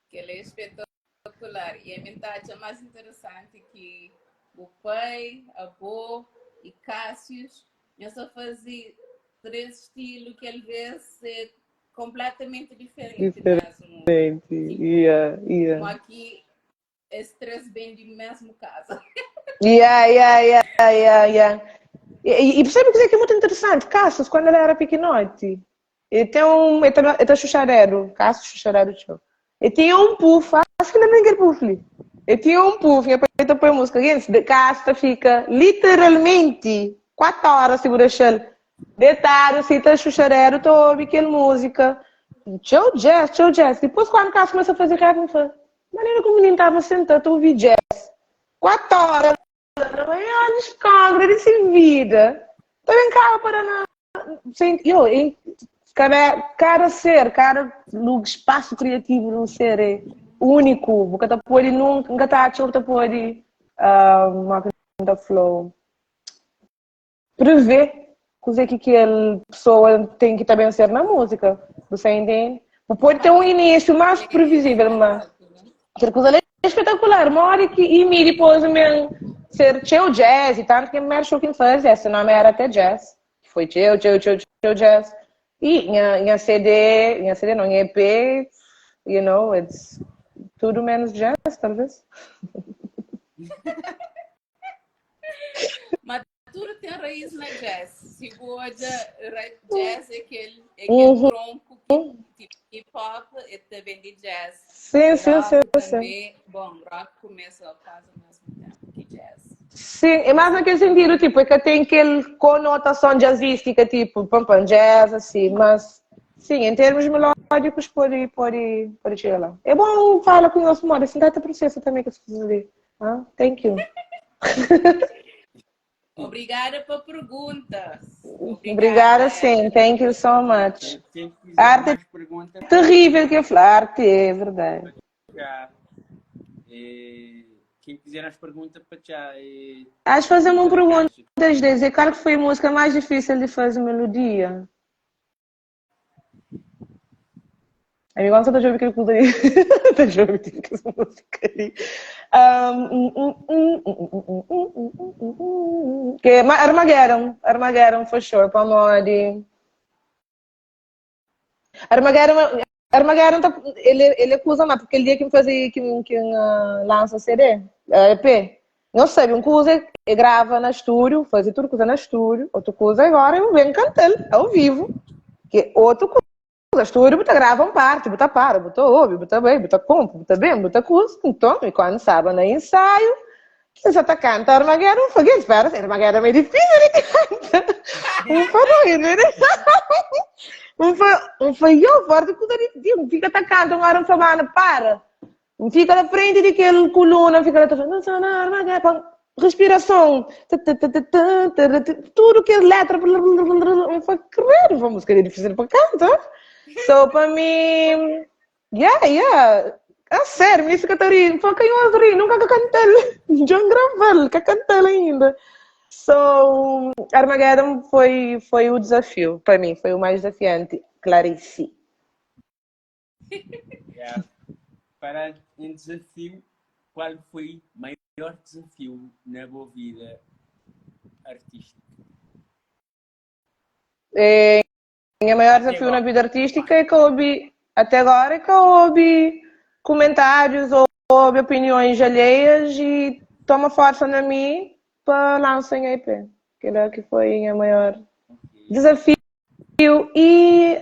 Que ele é espetacular. E a mim tá acha mais interessante que o pai, avô e Cássius Eu só fazia três estilos que às vezes é completamente diferente mesmo. Diferente, Tipo, yeah, como yeah. aqui, esses três vêm de mesmo casa. Yeah, yeah, yeah, yeah, yeah. E percebe que é muito interessante, Cassius, quando ele era pequenote, ele tem um, ele tá, ele tá chuchareiro, Cassius chuchareiro, tio. Ele tinha um puff, acho que ainda nem aquele puff ali. Ele tinha um puff, e ele põe música, gente, de Cassius fica literalmente 4 horas segura shell. Deitado, assim, tá chuchareiro, tô ouve aquela música. Tchau jazz, tchau jazz. Depois quando Cassius começa a fazer rap, eu falo, maneira como o menino tava sentado, a ouvir jazz. 4 horas da manhã, descobre de vida. Também cá para na Sim, eu, em, cada, cada ser, cada espaço criativo de um ser é único. Porque tá pode nunca tá achando que pode uh, flow prever coisa que aquela pessoa tem que também ser na música. Você entende? Pode ter um início mais previsível, mas aquela coisa é espetacular. Uma hora que e me depois mesmo ser teu jazz e tanto que o primeiro show que faz, esse nome era até jazz. Foi teu, teu, teu, teu jazz. E minha, minha CD, minha CD não, minha EP, you know, it's tudo menos jazz, talvez. Mas tudo tem raiz na jazz. Se goja, jazz é aquele, é aquele tronco que, tipo, hip hop é também de jazz. Sim, sim, Rock sim, sim. também, bom, rock começa quase ao mesmo tempo que jazz. Sim, é mais naquele sentido, tipo, é que tem aquele conotação jazzística, tipo, pam pam jazz, assim, mas sim, em termos melódicos pode, pode, pode chegar lá. É bom falar com o nosso modo, assim dá processo também que se fazer. Ah, thank you. Obrigada pela pergunta. Obrigada, Obrigada sim. Thank you so much. Arte é terrível que eu falo. Arte é verdade. E quem quiser as perguntas para já. E... Acho fazer uma pergunta dizer qual que foi a música mais difícil de fazer melodia? Amigo, não está a ouvir aquilo que Está a ouvir aquela música ali. Que é Armageddon, Armageddon for sure, para Modi. Armageddon, Armageddon tá, ele, ele acusa mais, porque ele dia que me fazia, que, que uh, lança CD, EP, não sabe, um coisa é grava na estúdio, faz tudo coisa na estúdio, outra coisa agora eu venho cantar ao vivo, que outra coisa, estúdio, bota grava um parte, bota para, bota ouve, bota bem, bota compo, bota bem, bota coisa, então, e quando sabe na ensaio, quem já tá canta Armageddon, foi espera, Armageddon é meio difícil de cantar. Um foi, né? Um foi, um foi eu, forte, que eu fica tá cantando, agora um falando, para. Fica na frente daquele coluna, fica lá, respiração, tudo que é letra, um foi credo, uma música difícil para cantar. So, para mim, yeah, yeah, a sério, me fica a foi quem eu ri, nunca cantei, já gravei, que cantei ainda. So, Armageddon foi, foi o desafio, para mim, foi o mais desafiante, Clarice. Yeah. Para um desafio, qual foi o maior desafio na boa vida artística? É, o maior desafio na vida artística é que eu ouvi, até agora, é que eu ouvi comentários ou ouvi opiniões alheias e toma força na mim para lançar em EP. Que é que foi o maior desafio e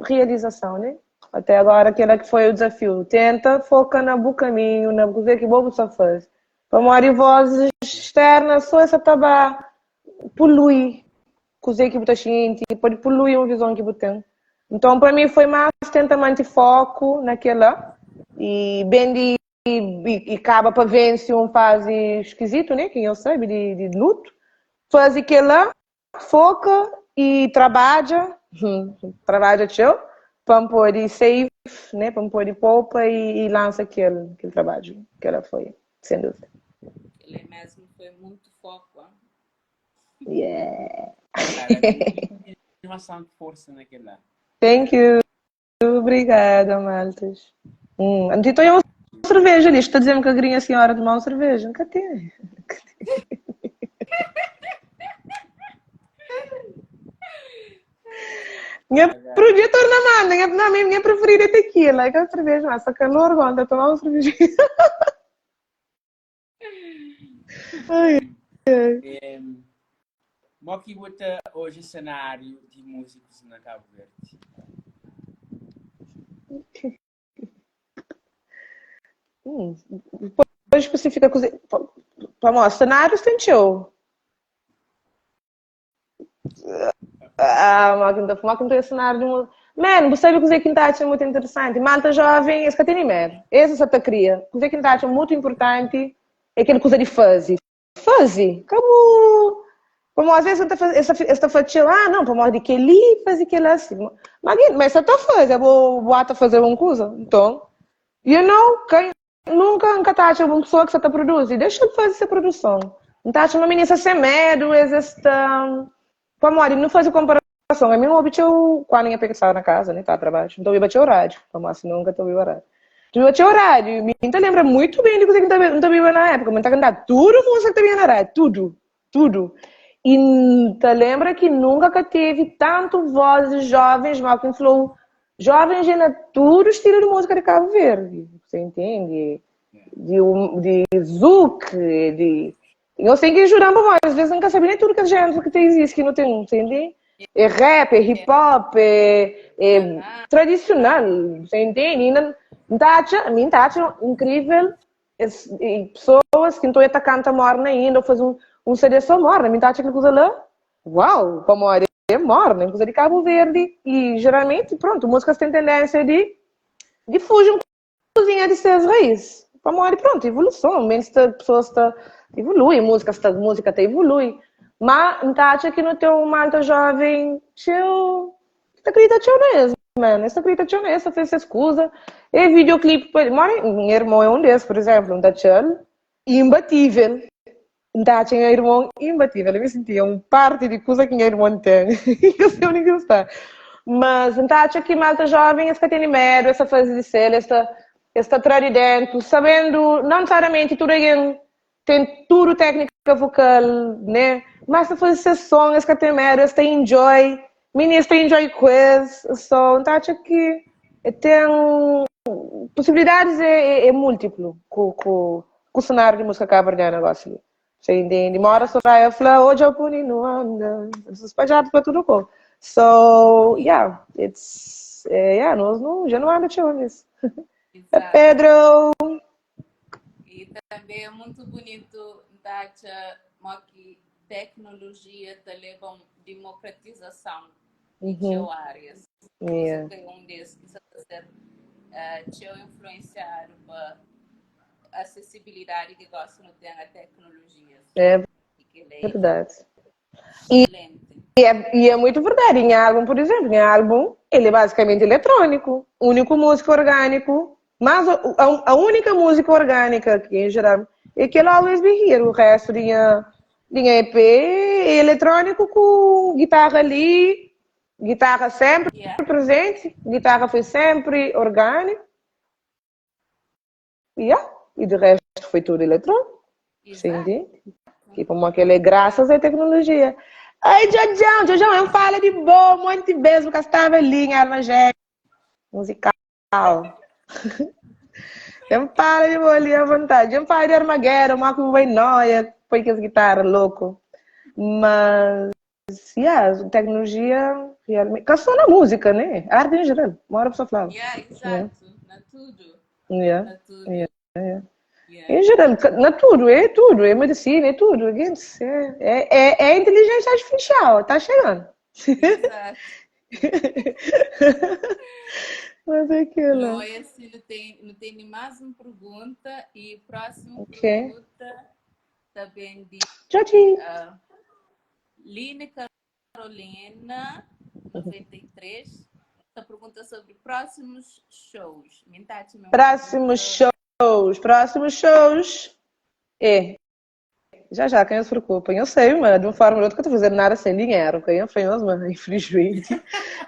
realização, né? Até agora, aquele que foi o desafio. Tenta, foca no bom caminho, na coisa que bom você faz. Para morrer vozes externa só essa ta ba polui kuzê ki bu ta xinti, pode polui un vizon ki bu ten. Nton, pa mi foi más tenta manti foku na kela e ben di e, e kaba pa vense un fazi skizitu, né, ki nhos sabe, di, di lutu. Faze kela, foka e trabadja, trabadja txeu, pa N pode save, né, pa N pode poupa e, e lansa kel, kel trabadju. Kela foi, sem dúvida. Ele mesmo foi muito foco, hein? Yeah. Cara, tem continuação de força naquela. Thank you. Obrigada, maltas. Então é uma cerveja ali. Está dizendo que a grinha senhora tomar uma cerveja. Nunca tem. Minha projetor na manda, minha, não, minha preferida é tequila. É que a cerveja, mas calor, gosta de tomar uma cerveja. Ai, ai. É, mo que bota hoje cenário de músicos na Cabo Verde? Depois especifica coisa. Para mostrar cenários tem show. Ah, máquina, máquina tem cenário de música. Man, você sabe coisa que tá achando muito interessante. Malta jovem, esse que tem medo. Esse só te cria. Coisa que tá achando muito importante é aquele coisa de fazer. Fazer. Como como às vezes essa essa fatia, ah, não, como de que ali fazer aquele assim. Mas mas só tá fazer, vou vou fazer uma coisa. Então, you know, quem nunca nunca tá achando uma pessoa que só tá produz, deixa de fazer essa produção. Não tá achando uma menina sem medo, esta como olha, não fazer comparação. A mim, eu quando eu estava na casa, né, tá trabalho. Então eu bati o rádio, como assim nunca tô o rádio. Eu bati o rádio, me então lembra muito bem de coisa que não estava na época, mas tá cantando tudo música que estava na rádio, tudo, tudo. E te lembra que nunca que teve tanto vozes jovens, Malcolm Flow, jovens na tudo estilo de música de Cabo Verde, você entende? De, de zouk, de... Eu sei que ajudar para às vezes nunca sabia nem tudo que a gente que tem existe, que não tem, entende? É rap, é hip hop, é, é tradicional, você entende? E não, tá, mim tá incrível e pessoas que não estão canta morna ainda, ou faz um CD só morna, mim tá aquela coisa lá, uau, como é morna, coisa de Cabo Verde, e geralmente, pronto, músicas têm tendência de fugir um cozinha de seus raízes. Para morrer, pronto, evolução, menos pessoas tá, evolui, música tá, música tá evolui. Mas não tá acha que no teu malta jovem, tio, tá acredita tio mesmo, mano, essa acredita tio nessa, fez excusa. E videoclipe, mano, meu irmão é um desses, por exemplo, um da tchau, imbatível. Então, tinha irmão imbatível. Eu me sentia um parte de coisa que meu irmão tem. Eu sei onde que está. Mas então, acho que malta jovem, essa tem medo, essa fase de ser, essa essa de dentro, sabendo, não necessariamente tudo alguém tem tudo técnica vocal, né? Mas essa fase de som, essa tem medo, essa enjoy, ministra enjoy quiz, so, então acho que tem possibilidades é, é, é múltiplo com, com, com o cenário de música cabo-verdiana negócio ali. Você entende? Uma hora Soraya fala, hoje eu puni no anda. Espalhado para tudo com. So, yeah, it's, yeah, nós não, já não anda tchau nisso. Pedro! E também é muito bonito, Tacha, que tecnologia te leva a democratização de áreas. Yeah. Isso é um desses que está ser uh, influenciado pela acessibilidade que gosta de ter a tecnologia. É verdade. E é muito verdade. Em álbum, por exemplo, em álbum, ele é basicamente eletrônico. Único músico orgânico. Mas a única música orgânica que em geral é que ele always be here. O resto tinha, tinha EP é eletrônico com guitarra ali, guitarra sempre presente, guitarra foi sempre orgânico. Yeah. E de resto foi tudo eletrônico. Sim, Tipo, como aquele é graças à tecnologia. Ai, Jojão, Jojão, eu falo de boa, muito beijo, porque estava ali em Armagé musical. Eu falo de boa ali à vontade. Eu falo de Armageddon, uma com vai noia, põe que as guitarras louco. Mas, yeah, tecnologia realmente. Só na música, né? Arte em geral. Uma hora a pessoa fala. Yeah, exato. Yeah. Na tudo. Yeah. Na tudo. Yeah. Yeah. Em geral, na tudo, é tudo, é medicina, é tudo. É, é, é, é inteligência artificial, tá chegando. Exato. Mas é aquilo. Não, é assim, não tem nem mais uma pergunta. E próxima pergunta também de Tchau, tchau. Line Carolina, 93. Essa pergunta sobre próximos shows. Próximos shows, próximos shows. É, já já, quem se preocupa? Eu sei, mas de uma forma ou outra que eu estou fazendo nada sem dinheiro, quem eu fiz, mas infelizmente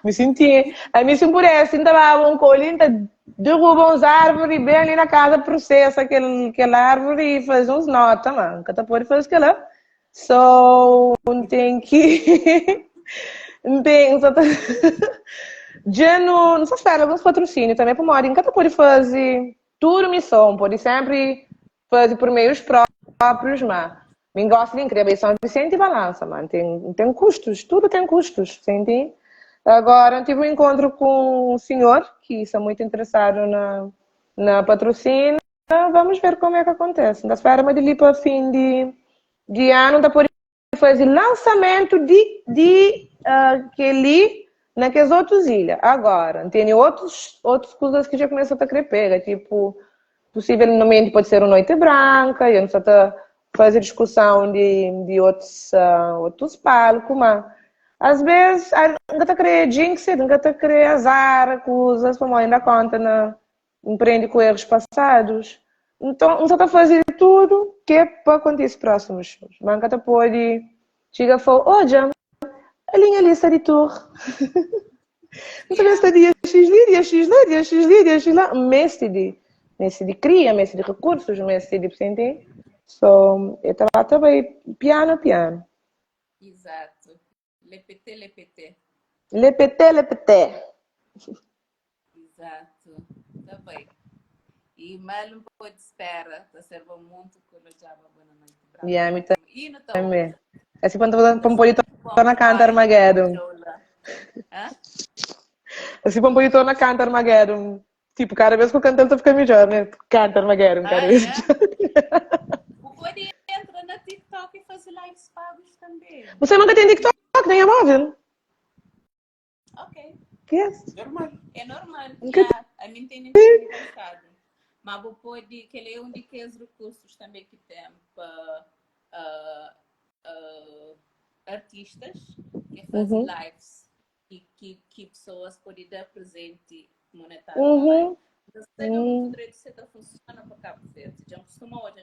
me senti, a mim se pudesse, ainda lá um colinho, derruba uns árvores bem ali na casa, processa aquela árvore e faz uns notas, mano. Nunca pode fazer aquilo. So, tem que. Tem, só tá. Já não se espera alguns patrocínios também para uma hora, nunca pode fazer tudo missão, pode sempre fazer por meios próprios, mas me gosto de incrível, São Vicente e balança, mano. Tem custos, tudo tem custos, entende? Agora, eu tive um encontro com um senhor que está muito interessado na patrocínio. Vamos ver como é que acontece. Da espera, mas de para fim de ano, dá por fazer lançamento de aquele naquelas outras ilhas. Agora, tem outros coisas que já começam a querer pega, tipo, possivelmente pode ser uma noite branca, e não só tá fazer discussão de outros palcos, mas às vezes nunca tá querer jinx, nunca tá querer azar, coisas, para ainda conta na empreende com erros passados. Então, não só tá fazer tudo que é para acontecer próximos shows. Mas nunca pode chegar e falar, olha, a linha lista de tour. Não sabia se dia X ali, dia X lá, dia X ali, dia X lá. Mês de cria, mês de recursos, mês de entende? So, eu estava também piano, piano. Exato. Lepete, lepete. Lepete, lepete. Exato. Tá bem. E mal um pouco de espera, tá serve muito quando já boa noite. Yeah, me também. Assim, quando para pôr na canta Armageddon. Assim, para pôr na canta Armageddon. Tipo, cada vez que eu canto, ele tá ficando melhor, né? Canta Armageddon, cada vez. É? Pode entrar na TikTok e fazer lives pagos também. Você nunca tem TikTok, nem é móvel? Ok. Yes. Normal. É normal. Yeah. A mim tem engraçado. Mas vou pode, que ele é um daqueles recursos também que tem para artistas que fazem lives e que pessoas podem dar presente monetário também. Então, se não direito se funciona para Cabo Verde. Já costuma hoje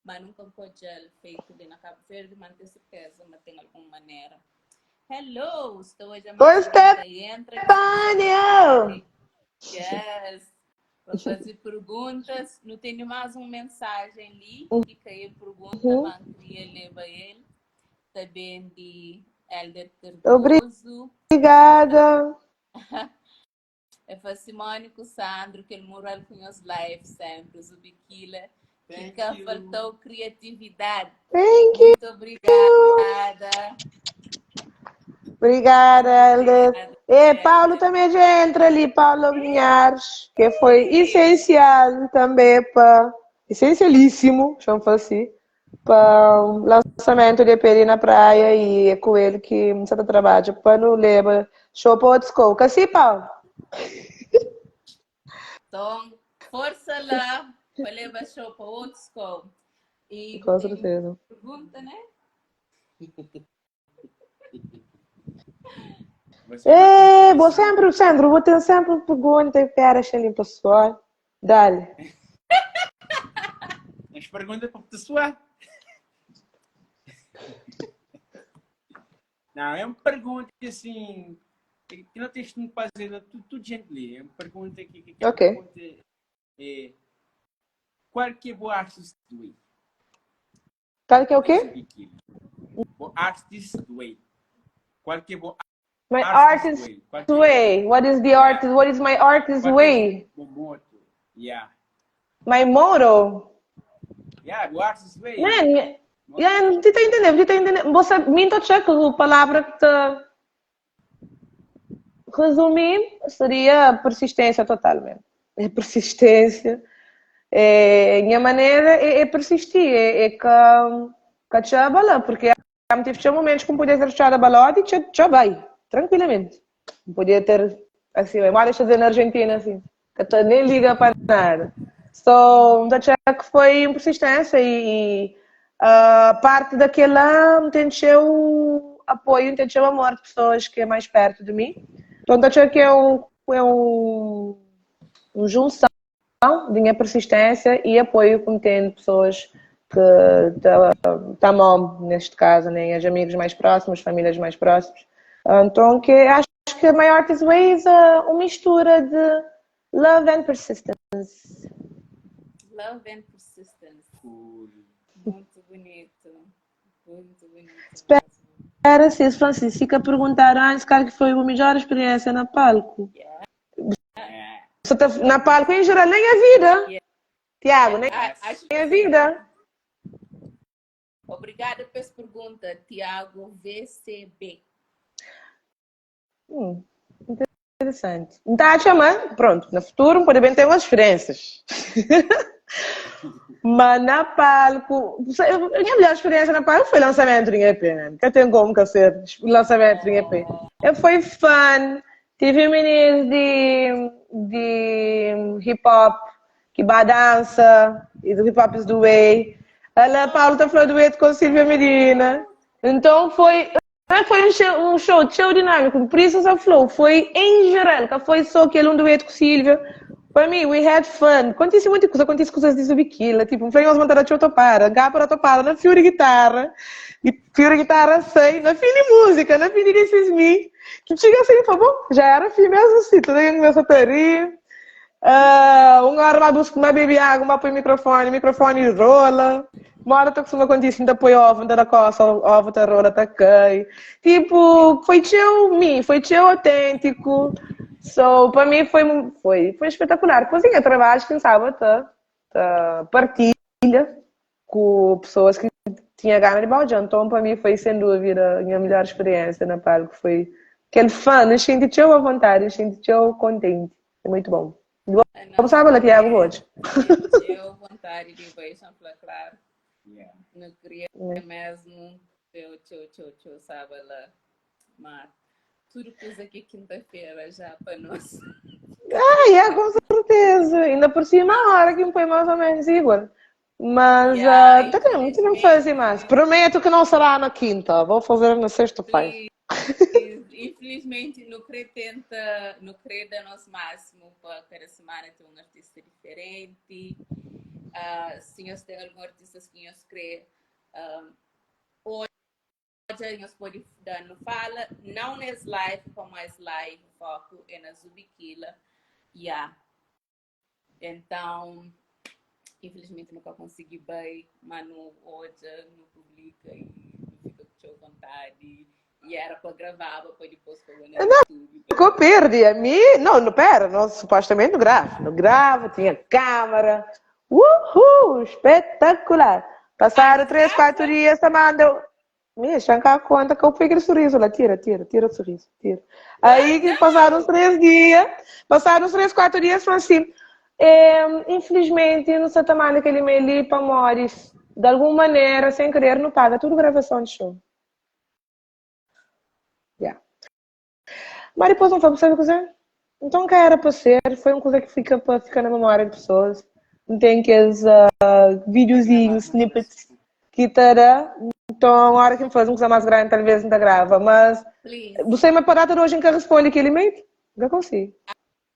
mas nunca pode ser feito ali na Cabo Verde, mas tenho certeza, mas tem alguma maneira. Hello, estou hoje a Oi, Stefania! Yes. Vou fazer perguntas. Não tenho mais uma mensagem ali, que caiu pergunta, mas queria levar ele. Também de Elder Cardoso. Obrigada. É para Simone com o Sandro, que ele mural com os lives sempre, o Zubiquila. Que faltou criatividade. Thank you. Muito obrigada. Obrigada, Elder. E Paulo também já entra ali, Paulo Linhares, que foi essencial também para, essencialíssimo, chama assim, para o lançamento de EP na praia e é com ele que você trabalha para não levar show para outro escola. Assim, Paulo? Então, força lá para levar show para outro escola. E Com certeza. Pergunta, né? É, vou sempre, sempre, vou ter sempre pergunta e quero achar limpa pessoal. Dale. As perguntas para pessoa. Não, é uma pergunta assim que não tens de fazer tudo, gente lê. É uma pergunta que pergunta é qual que é o artist way? Qual que é o quê? O artist way. Qual que é o My artist way? Way. What is the artist? What is my artist way? Motto. Yeah. My motto? Yeah, o artist way. Man, yeah, não te entendendo, não te entendendo. Você me check a palavra que te resumir seria persistência totalmente. É persistência. É, nha manera é, é persistir, é, é ka, ka txa abala, porque am tive txeu momentos que m podia ter txado abalado e txa, txa bai, tranquilamente. M podia ter, assim, igual deixa dizer na Argentina, assim, ka ta nem liga pa nada. So, m ta txa que foi uma persistência e, e uh, parte daquela m tem txeu apoio, m tem txeu amor de pessoas que é mais perto de mim. Então, m ta txa que é um, é um, um junção de nha persistência e apoio que m tem de pessoas que ta, ta mom, neste caso, né, os amigos mais próximos, famílias mais próximas. Então, que acho que a My Artist Way is uma mistura de love and persistence. Love and persistence. Cool. Muito bonito. Muito bonito Espera, mesmo. se Francisco fica a perguntar antes, qual que foi a melhor experiência na palco? Yeah. É. Só tá na palco em geral, nem a vida. Yeah. Tiago, nem Ah, acho a que sim. vida. Obrigada pela pergunta, Tiago VCB. Hum, interessante. Não tá a chamar, pronto, no futuro pode bem ter umas diferenças. Mas na palco, a minha melhor experiência na palco foi lançamento de EP, né? Nunca tem como que ser lançamento de EP. Eu foi fun, tive meninos de, de hip hop que ba dança e do hip hop is the way. Ela, Paulo tá falando dueto com Silvia Medina. Então foi, foi um show, um show, show dinâmico. Por isso essa flow foi em geral, que foi só aquele um dueto com Silvia. Para mim, we had fun. Acontece muita coisa, acontece coisas de subiquila, tipo, foi umas montadas de topara, gapa topara, na fio de guitarra, e fio de guitarra sei, na fim de música, na fim de This Is Me, que chega assim, falou, bom, já era fim mesmo assim, tudo bem começa a rir. Uh, uma hora vai buscar uma bebe água, uma põe microfone, microfone rola. Uma hora tá costuma acontecer, ainda põe ovo, ainda da coça, ovo tá rola, tá cai. Tipo, foi teu mim, foi teu autêntico. So, para mim foi, foi, foi espetacular. Cozinha, trabalho, quem sabe, tá, tá partilha com pessoas que tinha gana de balde. Então, para mim foi sem dúvida a minha melhor experiência na palco. Foi aquele fã, eu senti teu à vontade, eu senti teu contente. É muito bom. Como sabe, ela Tiago hoje. Eu vontade de beijar, claro. Yeah. Não queria mesmo. Eu, tchau, tchau, tchau, sabe lá. Mas tudo coisa aqui quinta-feira já para nós. Ah, yeah, com certeza. Ainda por cima a hora que me põe mais ou menos igual. Mas Yeah, uh, tá bem, muito não fazer mais. Prometo que não será na quinta, vou fazer na sexta-feira. Please. Infelizmente, não queria tenta, não queria dar nosso máximo para cada semana ter um artista diferente. Uh, se nós tem algum artista que nós quer, um, hoje nós pode dar no fala, não nesse live, como mais live, foco é na Zubiquila. Yeah. Então, infelizmente nunca consegui bem, mas no hoje não publica e não fica com vontade. E era para gravar, para depois pôr no YouTube. Ficou perdi. A mim, não, não, pera, não, supostamente não gravo. Não gravo, tinha câmera. Uhul, espetacular. Passaram 3, 4 dias, também Me chanca conta que eu fui aquele sorriso lá, tira, tira, tira o sorriso, tira. Aí que passaram uns 3 dias, passaram uns 3, 4 dias, falou assim, é, infelizmente, não sei tamanho daquele e-mail ali para Morris, de alguma maneira, sem querer, não paga, tudo gravação de show. Yeah. Mas depois não foi sabe coisa? Então, que era para ser, foi uma coisa que fica para ficar na memória de pessoas. Não tem aqueles uh, videozinhos, snippets que tará. Então, a hora que me faz uma coisa mais grande, talvez não grava. Mas Please. você me parada hoje em que responde aquele e-mail? Nunca consigo.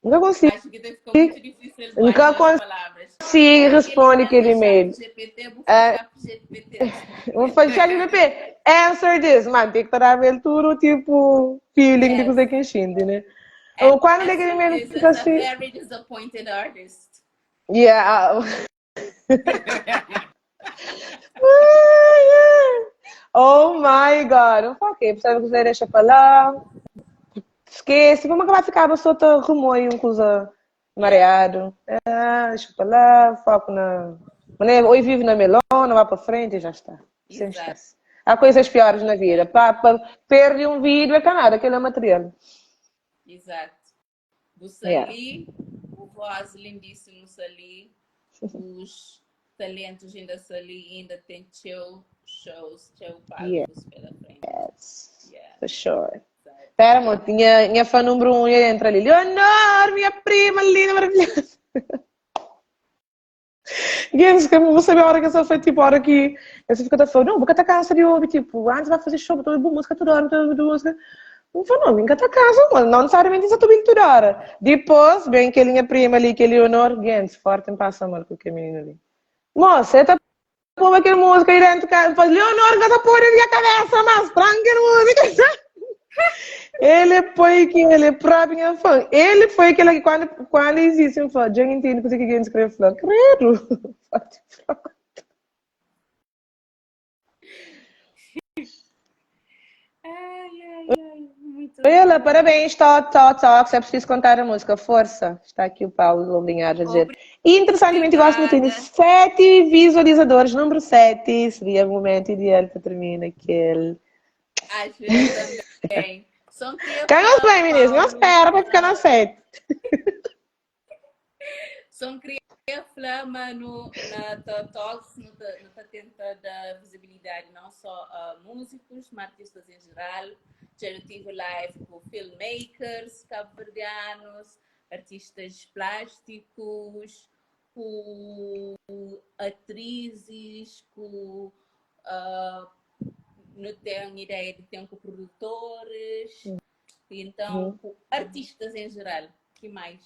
Nunca consigo. Acho que ficou muito difícil Nunca baixar as palavras. consigo responde aquele e-mail. GPT, vou É. fazer GPT. Vou fazer ChatGPT. Answer this. Mano, tem que estar a ver tudo, tipo, feeling de coisa que enchente, né? Ou quando aquele e-mail fica It's a assim. very disappointed artist. Yeah. Ai, ai. Oh my God. Ok, percebe que você deixa para lá. Esquece. Vamos acabar ficar só tá remoio, um coisa mareado. Ah, deixa para lá, foco na. Hoje vive na melona, vai para frente e já está. Sem Exato. estresse. Há coisas piores na vida. Pa, pa, perde um vídeo é canada, aquele é material. Exato. Você Yeah. ali, o voz lindíssimo ali. Os talentos ainda são ali, ainda tem txeu shows, txeu palcos pela frente. Yes. Yeah. For sure. Pera, amor, minha fã número 1 ia entrar ali. Leonor, minha prima linda, maravilhosa. Games, que eu vou saber a hora que essa foi, tipo, a hora que essa fica tá falando, não, boca tá cansa de ouvir, tipo, antes vai fazer show, tô ouvindo música toda hora, tô ouvindo música. Não falou, não, nunca tá cansa, mano, não necessariamente isso tô ouvindo toda hora. Depois, bem que minha prima ali, que é Leonor, Games, forte, não passa mal com aquele menino ali. Moça, você tá pôr aquela música aí dentro, cara, fala, Leonor, que essa porra na minha cabeça, mas tranca a música. Ele foi que ele é próprio minha fã. Ele foi aquele que quando existe um fã, já entendo que você quer escrever fã. Credo. Ai, ai, ai, muito Ela, parabéns, talk, talk, talk. Se é preciso contar a música, força. Está aqui o Paulo Lombinhar a dizer. E interessantemente, gosto muito de 7 visualizadores, número 7. Seria o momento ideal para terminar aquele. Acho eu também. Só queria Quem não falar, bem, meninas, não Paulo, espera para ficar na 7. Só queria falar, mano, na Talks, no tá tenta dar visibilidade não só a músicos, mas artistas em geral. Já eu tive live com filmmakers cabo-verdianos, artistas plásticos, com atrizes, com não tenho ideia de ter com produtores, então com artistas em geral. Que mais?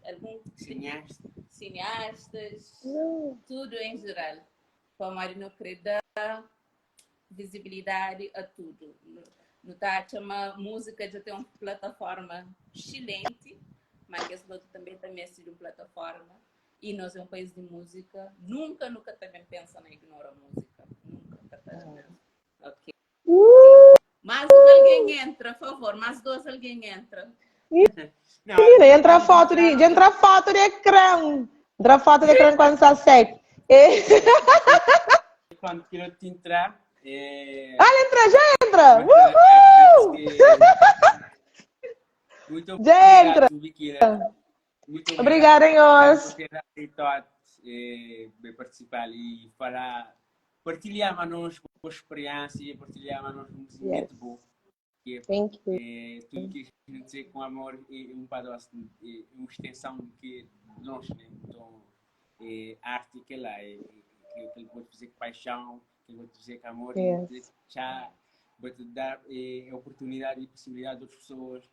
Algum Cineasta. cineastas, Não. tudo em geral. Para não querer dar visibilidade a tudo. No tá chama música já tem uma plataforma excelente, mas que esse outro também também é sido uma plataforma. E nós é um país de música, nunca, nunca também pensa na ignora a música. Nunca. Tá, Ok. Mais um alguém entra, por favor. Mais dois alguém entra. Não, Menina, entra a foto de, entra a foto de ecrã. Entra a foto de ecrã quando está 7. E... Quando quero te entrar. É... Olha, entra, já entra! Uhul! Muito Já entra. obrigado, Biquira. Muito Obrigada, senhores. por ter aceitado participar e falar, partilhar conosco a experiência, partilhar conosco um sentimento bom. Que é, Thank you. é, tudo que a gente dizer com amor é um pedaço, é uma extensão do que nós, né? Então, é, arte que lá, é, é, que ele pode fazer com paixão, que ele pode fazer com amor, Yes. já pode dar é, oportunidade e possibilidade de outras pessoas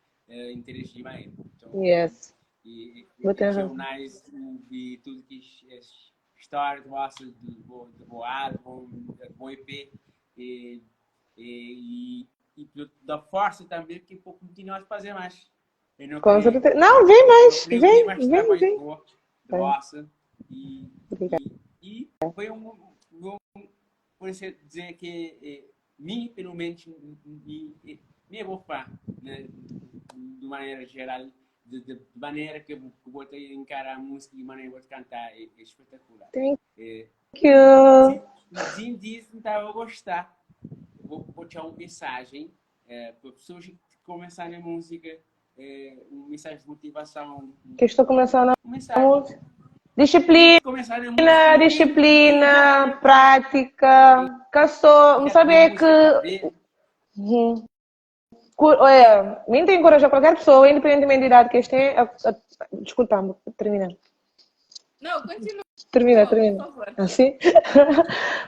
interagir mais. Então, Yes. e, Vou ter e, razão. nice e tudo que é história do vosso, do bom álbum, do bom EP e, e, e, e da força também que pouco continuar a fazer mais. Eu não Com queria- certeza. Não, vem mais. eu queria Vem, mais vem, trabalho vem. de boa, de Vem. vossa e, Obrigada. e, e foi um bom por isso dizer que mim pelo menos mim, mim é bom fã, né? De maneira geral, de maneira que eu vou encarar a música e de maneira que eu vou cantar é espetacular. Thank É, you. Sim, diz que estava a gostar. Vou deixar uma mensagem para pessoas que começarem a música, uma mensagem de motivação. Que estou começando Uma a mensagem. música. Disciplina, Começarem a música. disciplina, prática. Caçou. Não saber que. Uhum. Olha, me tem encorajar qualquer pessoa, independentemente da idade que esteja. Desculpa, termina. Não, continua. Termina, Por termina. favor. Assim?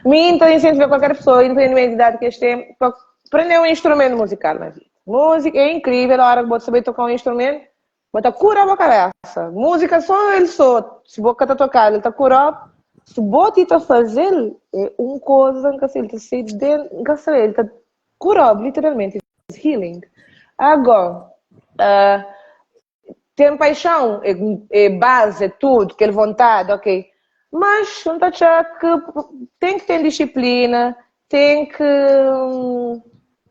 Me então incentivar qualquer pessoa, independentemente da idade que esteja, para aprender um instrumento musical na vida. Música é incrível, a hora que você saber tocar um instrumento, bota cura a cabeça. Música só ele só, se boca tá tocar, ele tá curado. Se bota tá fazer, é uma coisa que ele tá se dentro, que ele tá curado, literalmente, it's healing. Agora, tem paixão, é base, é tudo, aquela vontade, ok. Mas não tá que tem que ter disciplina, tem que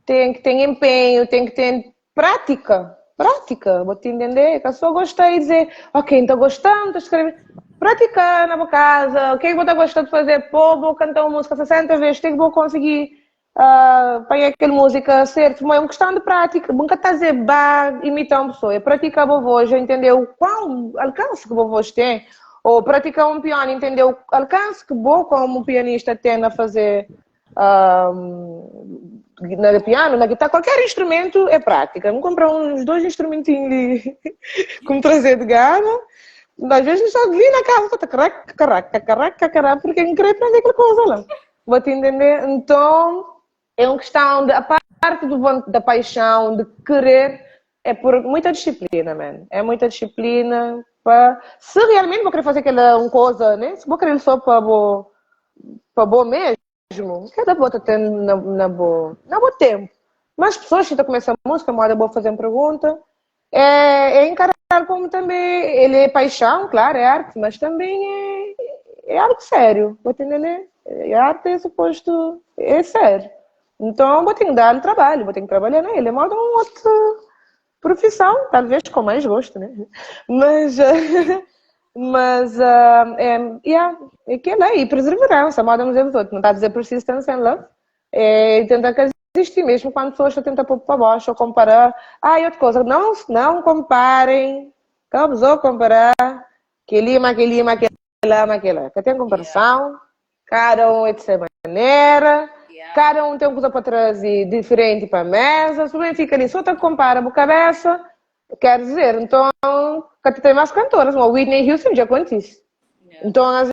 ter empenho, tem que ter prática. Prática, vou te entender. Que a pessoa gosta e dizer, ok, estou gostando, estou escrevendo. Praticar na minha casa, o que é que vou estar gostando de fazer? Pô, vou cantar uma música 60 vezes, tem que vou conseguir apanhar aquela música certo. Mas é uma questão de prática. Nunca está a dizer, bah, imitar uma pessoa. É praticar a voz, já entendeu qual alcance que a voz tem. Ou pratika un pianu, entende o alkansi ki bo komu pianista ten na faze na pianu, na guitarra, kualker instrumentu é prátika. N kunpra uns dois instrumentinhu li ku N traze di Gana. Às vezes N sta li na kasa ta krak, krak, krak, krak, porque N kre prende kel kuza la. Bo ta entende? Nton, é un questão de, a parte do, da paixão, de querer, é por muita disciplina, man. É muita disciplina pa se realmente vou querer fazer aquela um coisa, né? Se vou querer só para bo para bo mesmo, cada bota tem na, na bo na bo tempo. Mas pessoas que estão começando a música, moda vou fazer uma pergunta, é, é encarar como também ele é paixão, claro, é arte, mas também é, é algo sério, vou entender, né? É arte é suposto, é sério. Então, vou ter que dar trabalho, vou ter que trabalhar nele. É modo uma outra profissão, talvez com mais gosto, né? Mas, mas, é, yeah, é aquilo é, e perseverança, modo dizer os outros, não está a dizer persistence and love, é tentar que existir mesmo quando pessoas estão tentar pôr para baixo ou comparar. Ah, e outra coisa, não, não comparem, vamos comparar, que lima, que lima, que lá, que lá. Que tem comparação, cada um é de sua maneira, cada um tem uma coisa para trazer diferente para a mesa, se fica ali, só te compara com a cabeça, quer dizer, então, que tem mais cantoras, uma Whitney Houston já conta isso. Então, às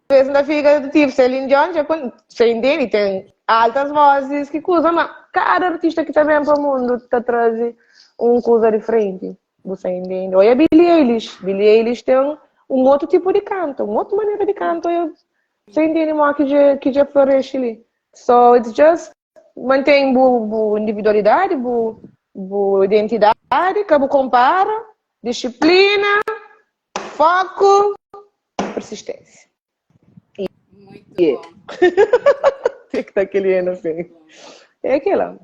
vezes ainda fica tipo Celine Dion, já você entende? Tem altas vozes que coisa, mas cada artista que também para o mundo está trazendo uma coisa diferente. Você entende? Olha a Billie Eilish. Billie Eilish tem um outro tipo de canto, uma outra maneira de canto. Você entende mais que já, que já floresce ali. So, it's just mantém bu, bu individualidade, bu, bu identidade, que bu compara, disciplina, foco, persistência. Muito yeah. bom. Tem que estar aquele no fim. É aquilo.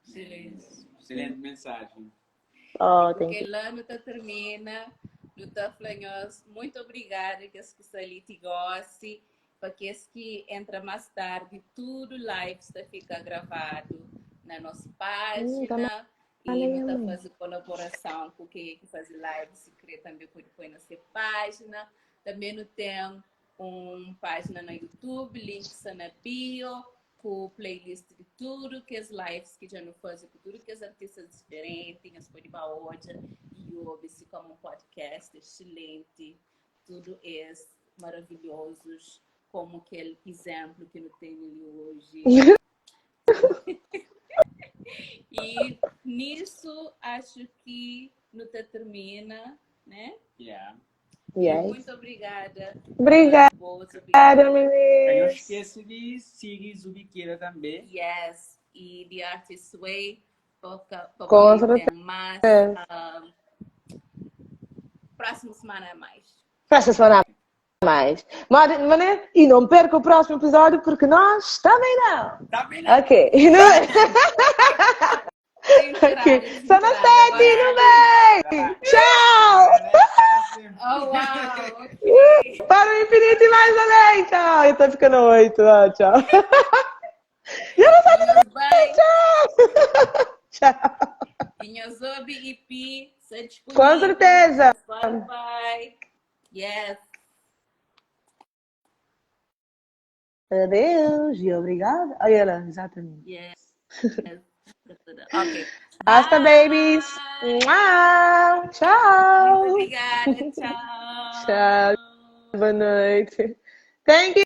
Excelente. Excelente mensagem. Oh, thank Porque lá no termina, no tá muito obrigada que as que te goste, para que esse que entra mais tarde, tudo live está fica gravado na nossa página. E não tá fazer colaboração com quem é que faz live, se querer também pode pôr na sua página. Também não tem uma página no YouTube, link está na bio, com playlist de tudo que as lives que já não fazem, com tudo que as artistas diferentes, as pode hoje e ouve-se como um podcast excelente, tudo é maravilhosos, como aquele exemplo que não tem ali hoje. E nisso acho que não termina, né? Yeah. Yes. Muito obrigada. Obrigada, Eu meninas. esqueço de seguir Zubiqueira também. Yes. E The Artist Way. Para Com poder ter mais. Próxima semana é mais. Próxima semana mais. Mas, mas, e não perca o próximo episódio porque nós também não. Também não. Ok. Ok. Só na sete, não vem! Tchau! Oh, uau! Ok. Para o infinito e mais além! Tchau! Eu tô ficando oito. Ah, tchau. Eu não sei. Bye. Tchau! Tchau! Inhosobi EP, se disponível. Com certeza! Spotify. Yes. Adeus e obrigada. Olha lá, exatamente. Yes. Ok. Hasta, babies! Bye. Mua! Tchau! Muito obrigada. Tchau. Tchau. Boa noite. Thank you.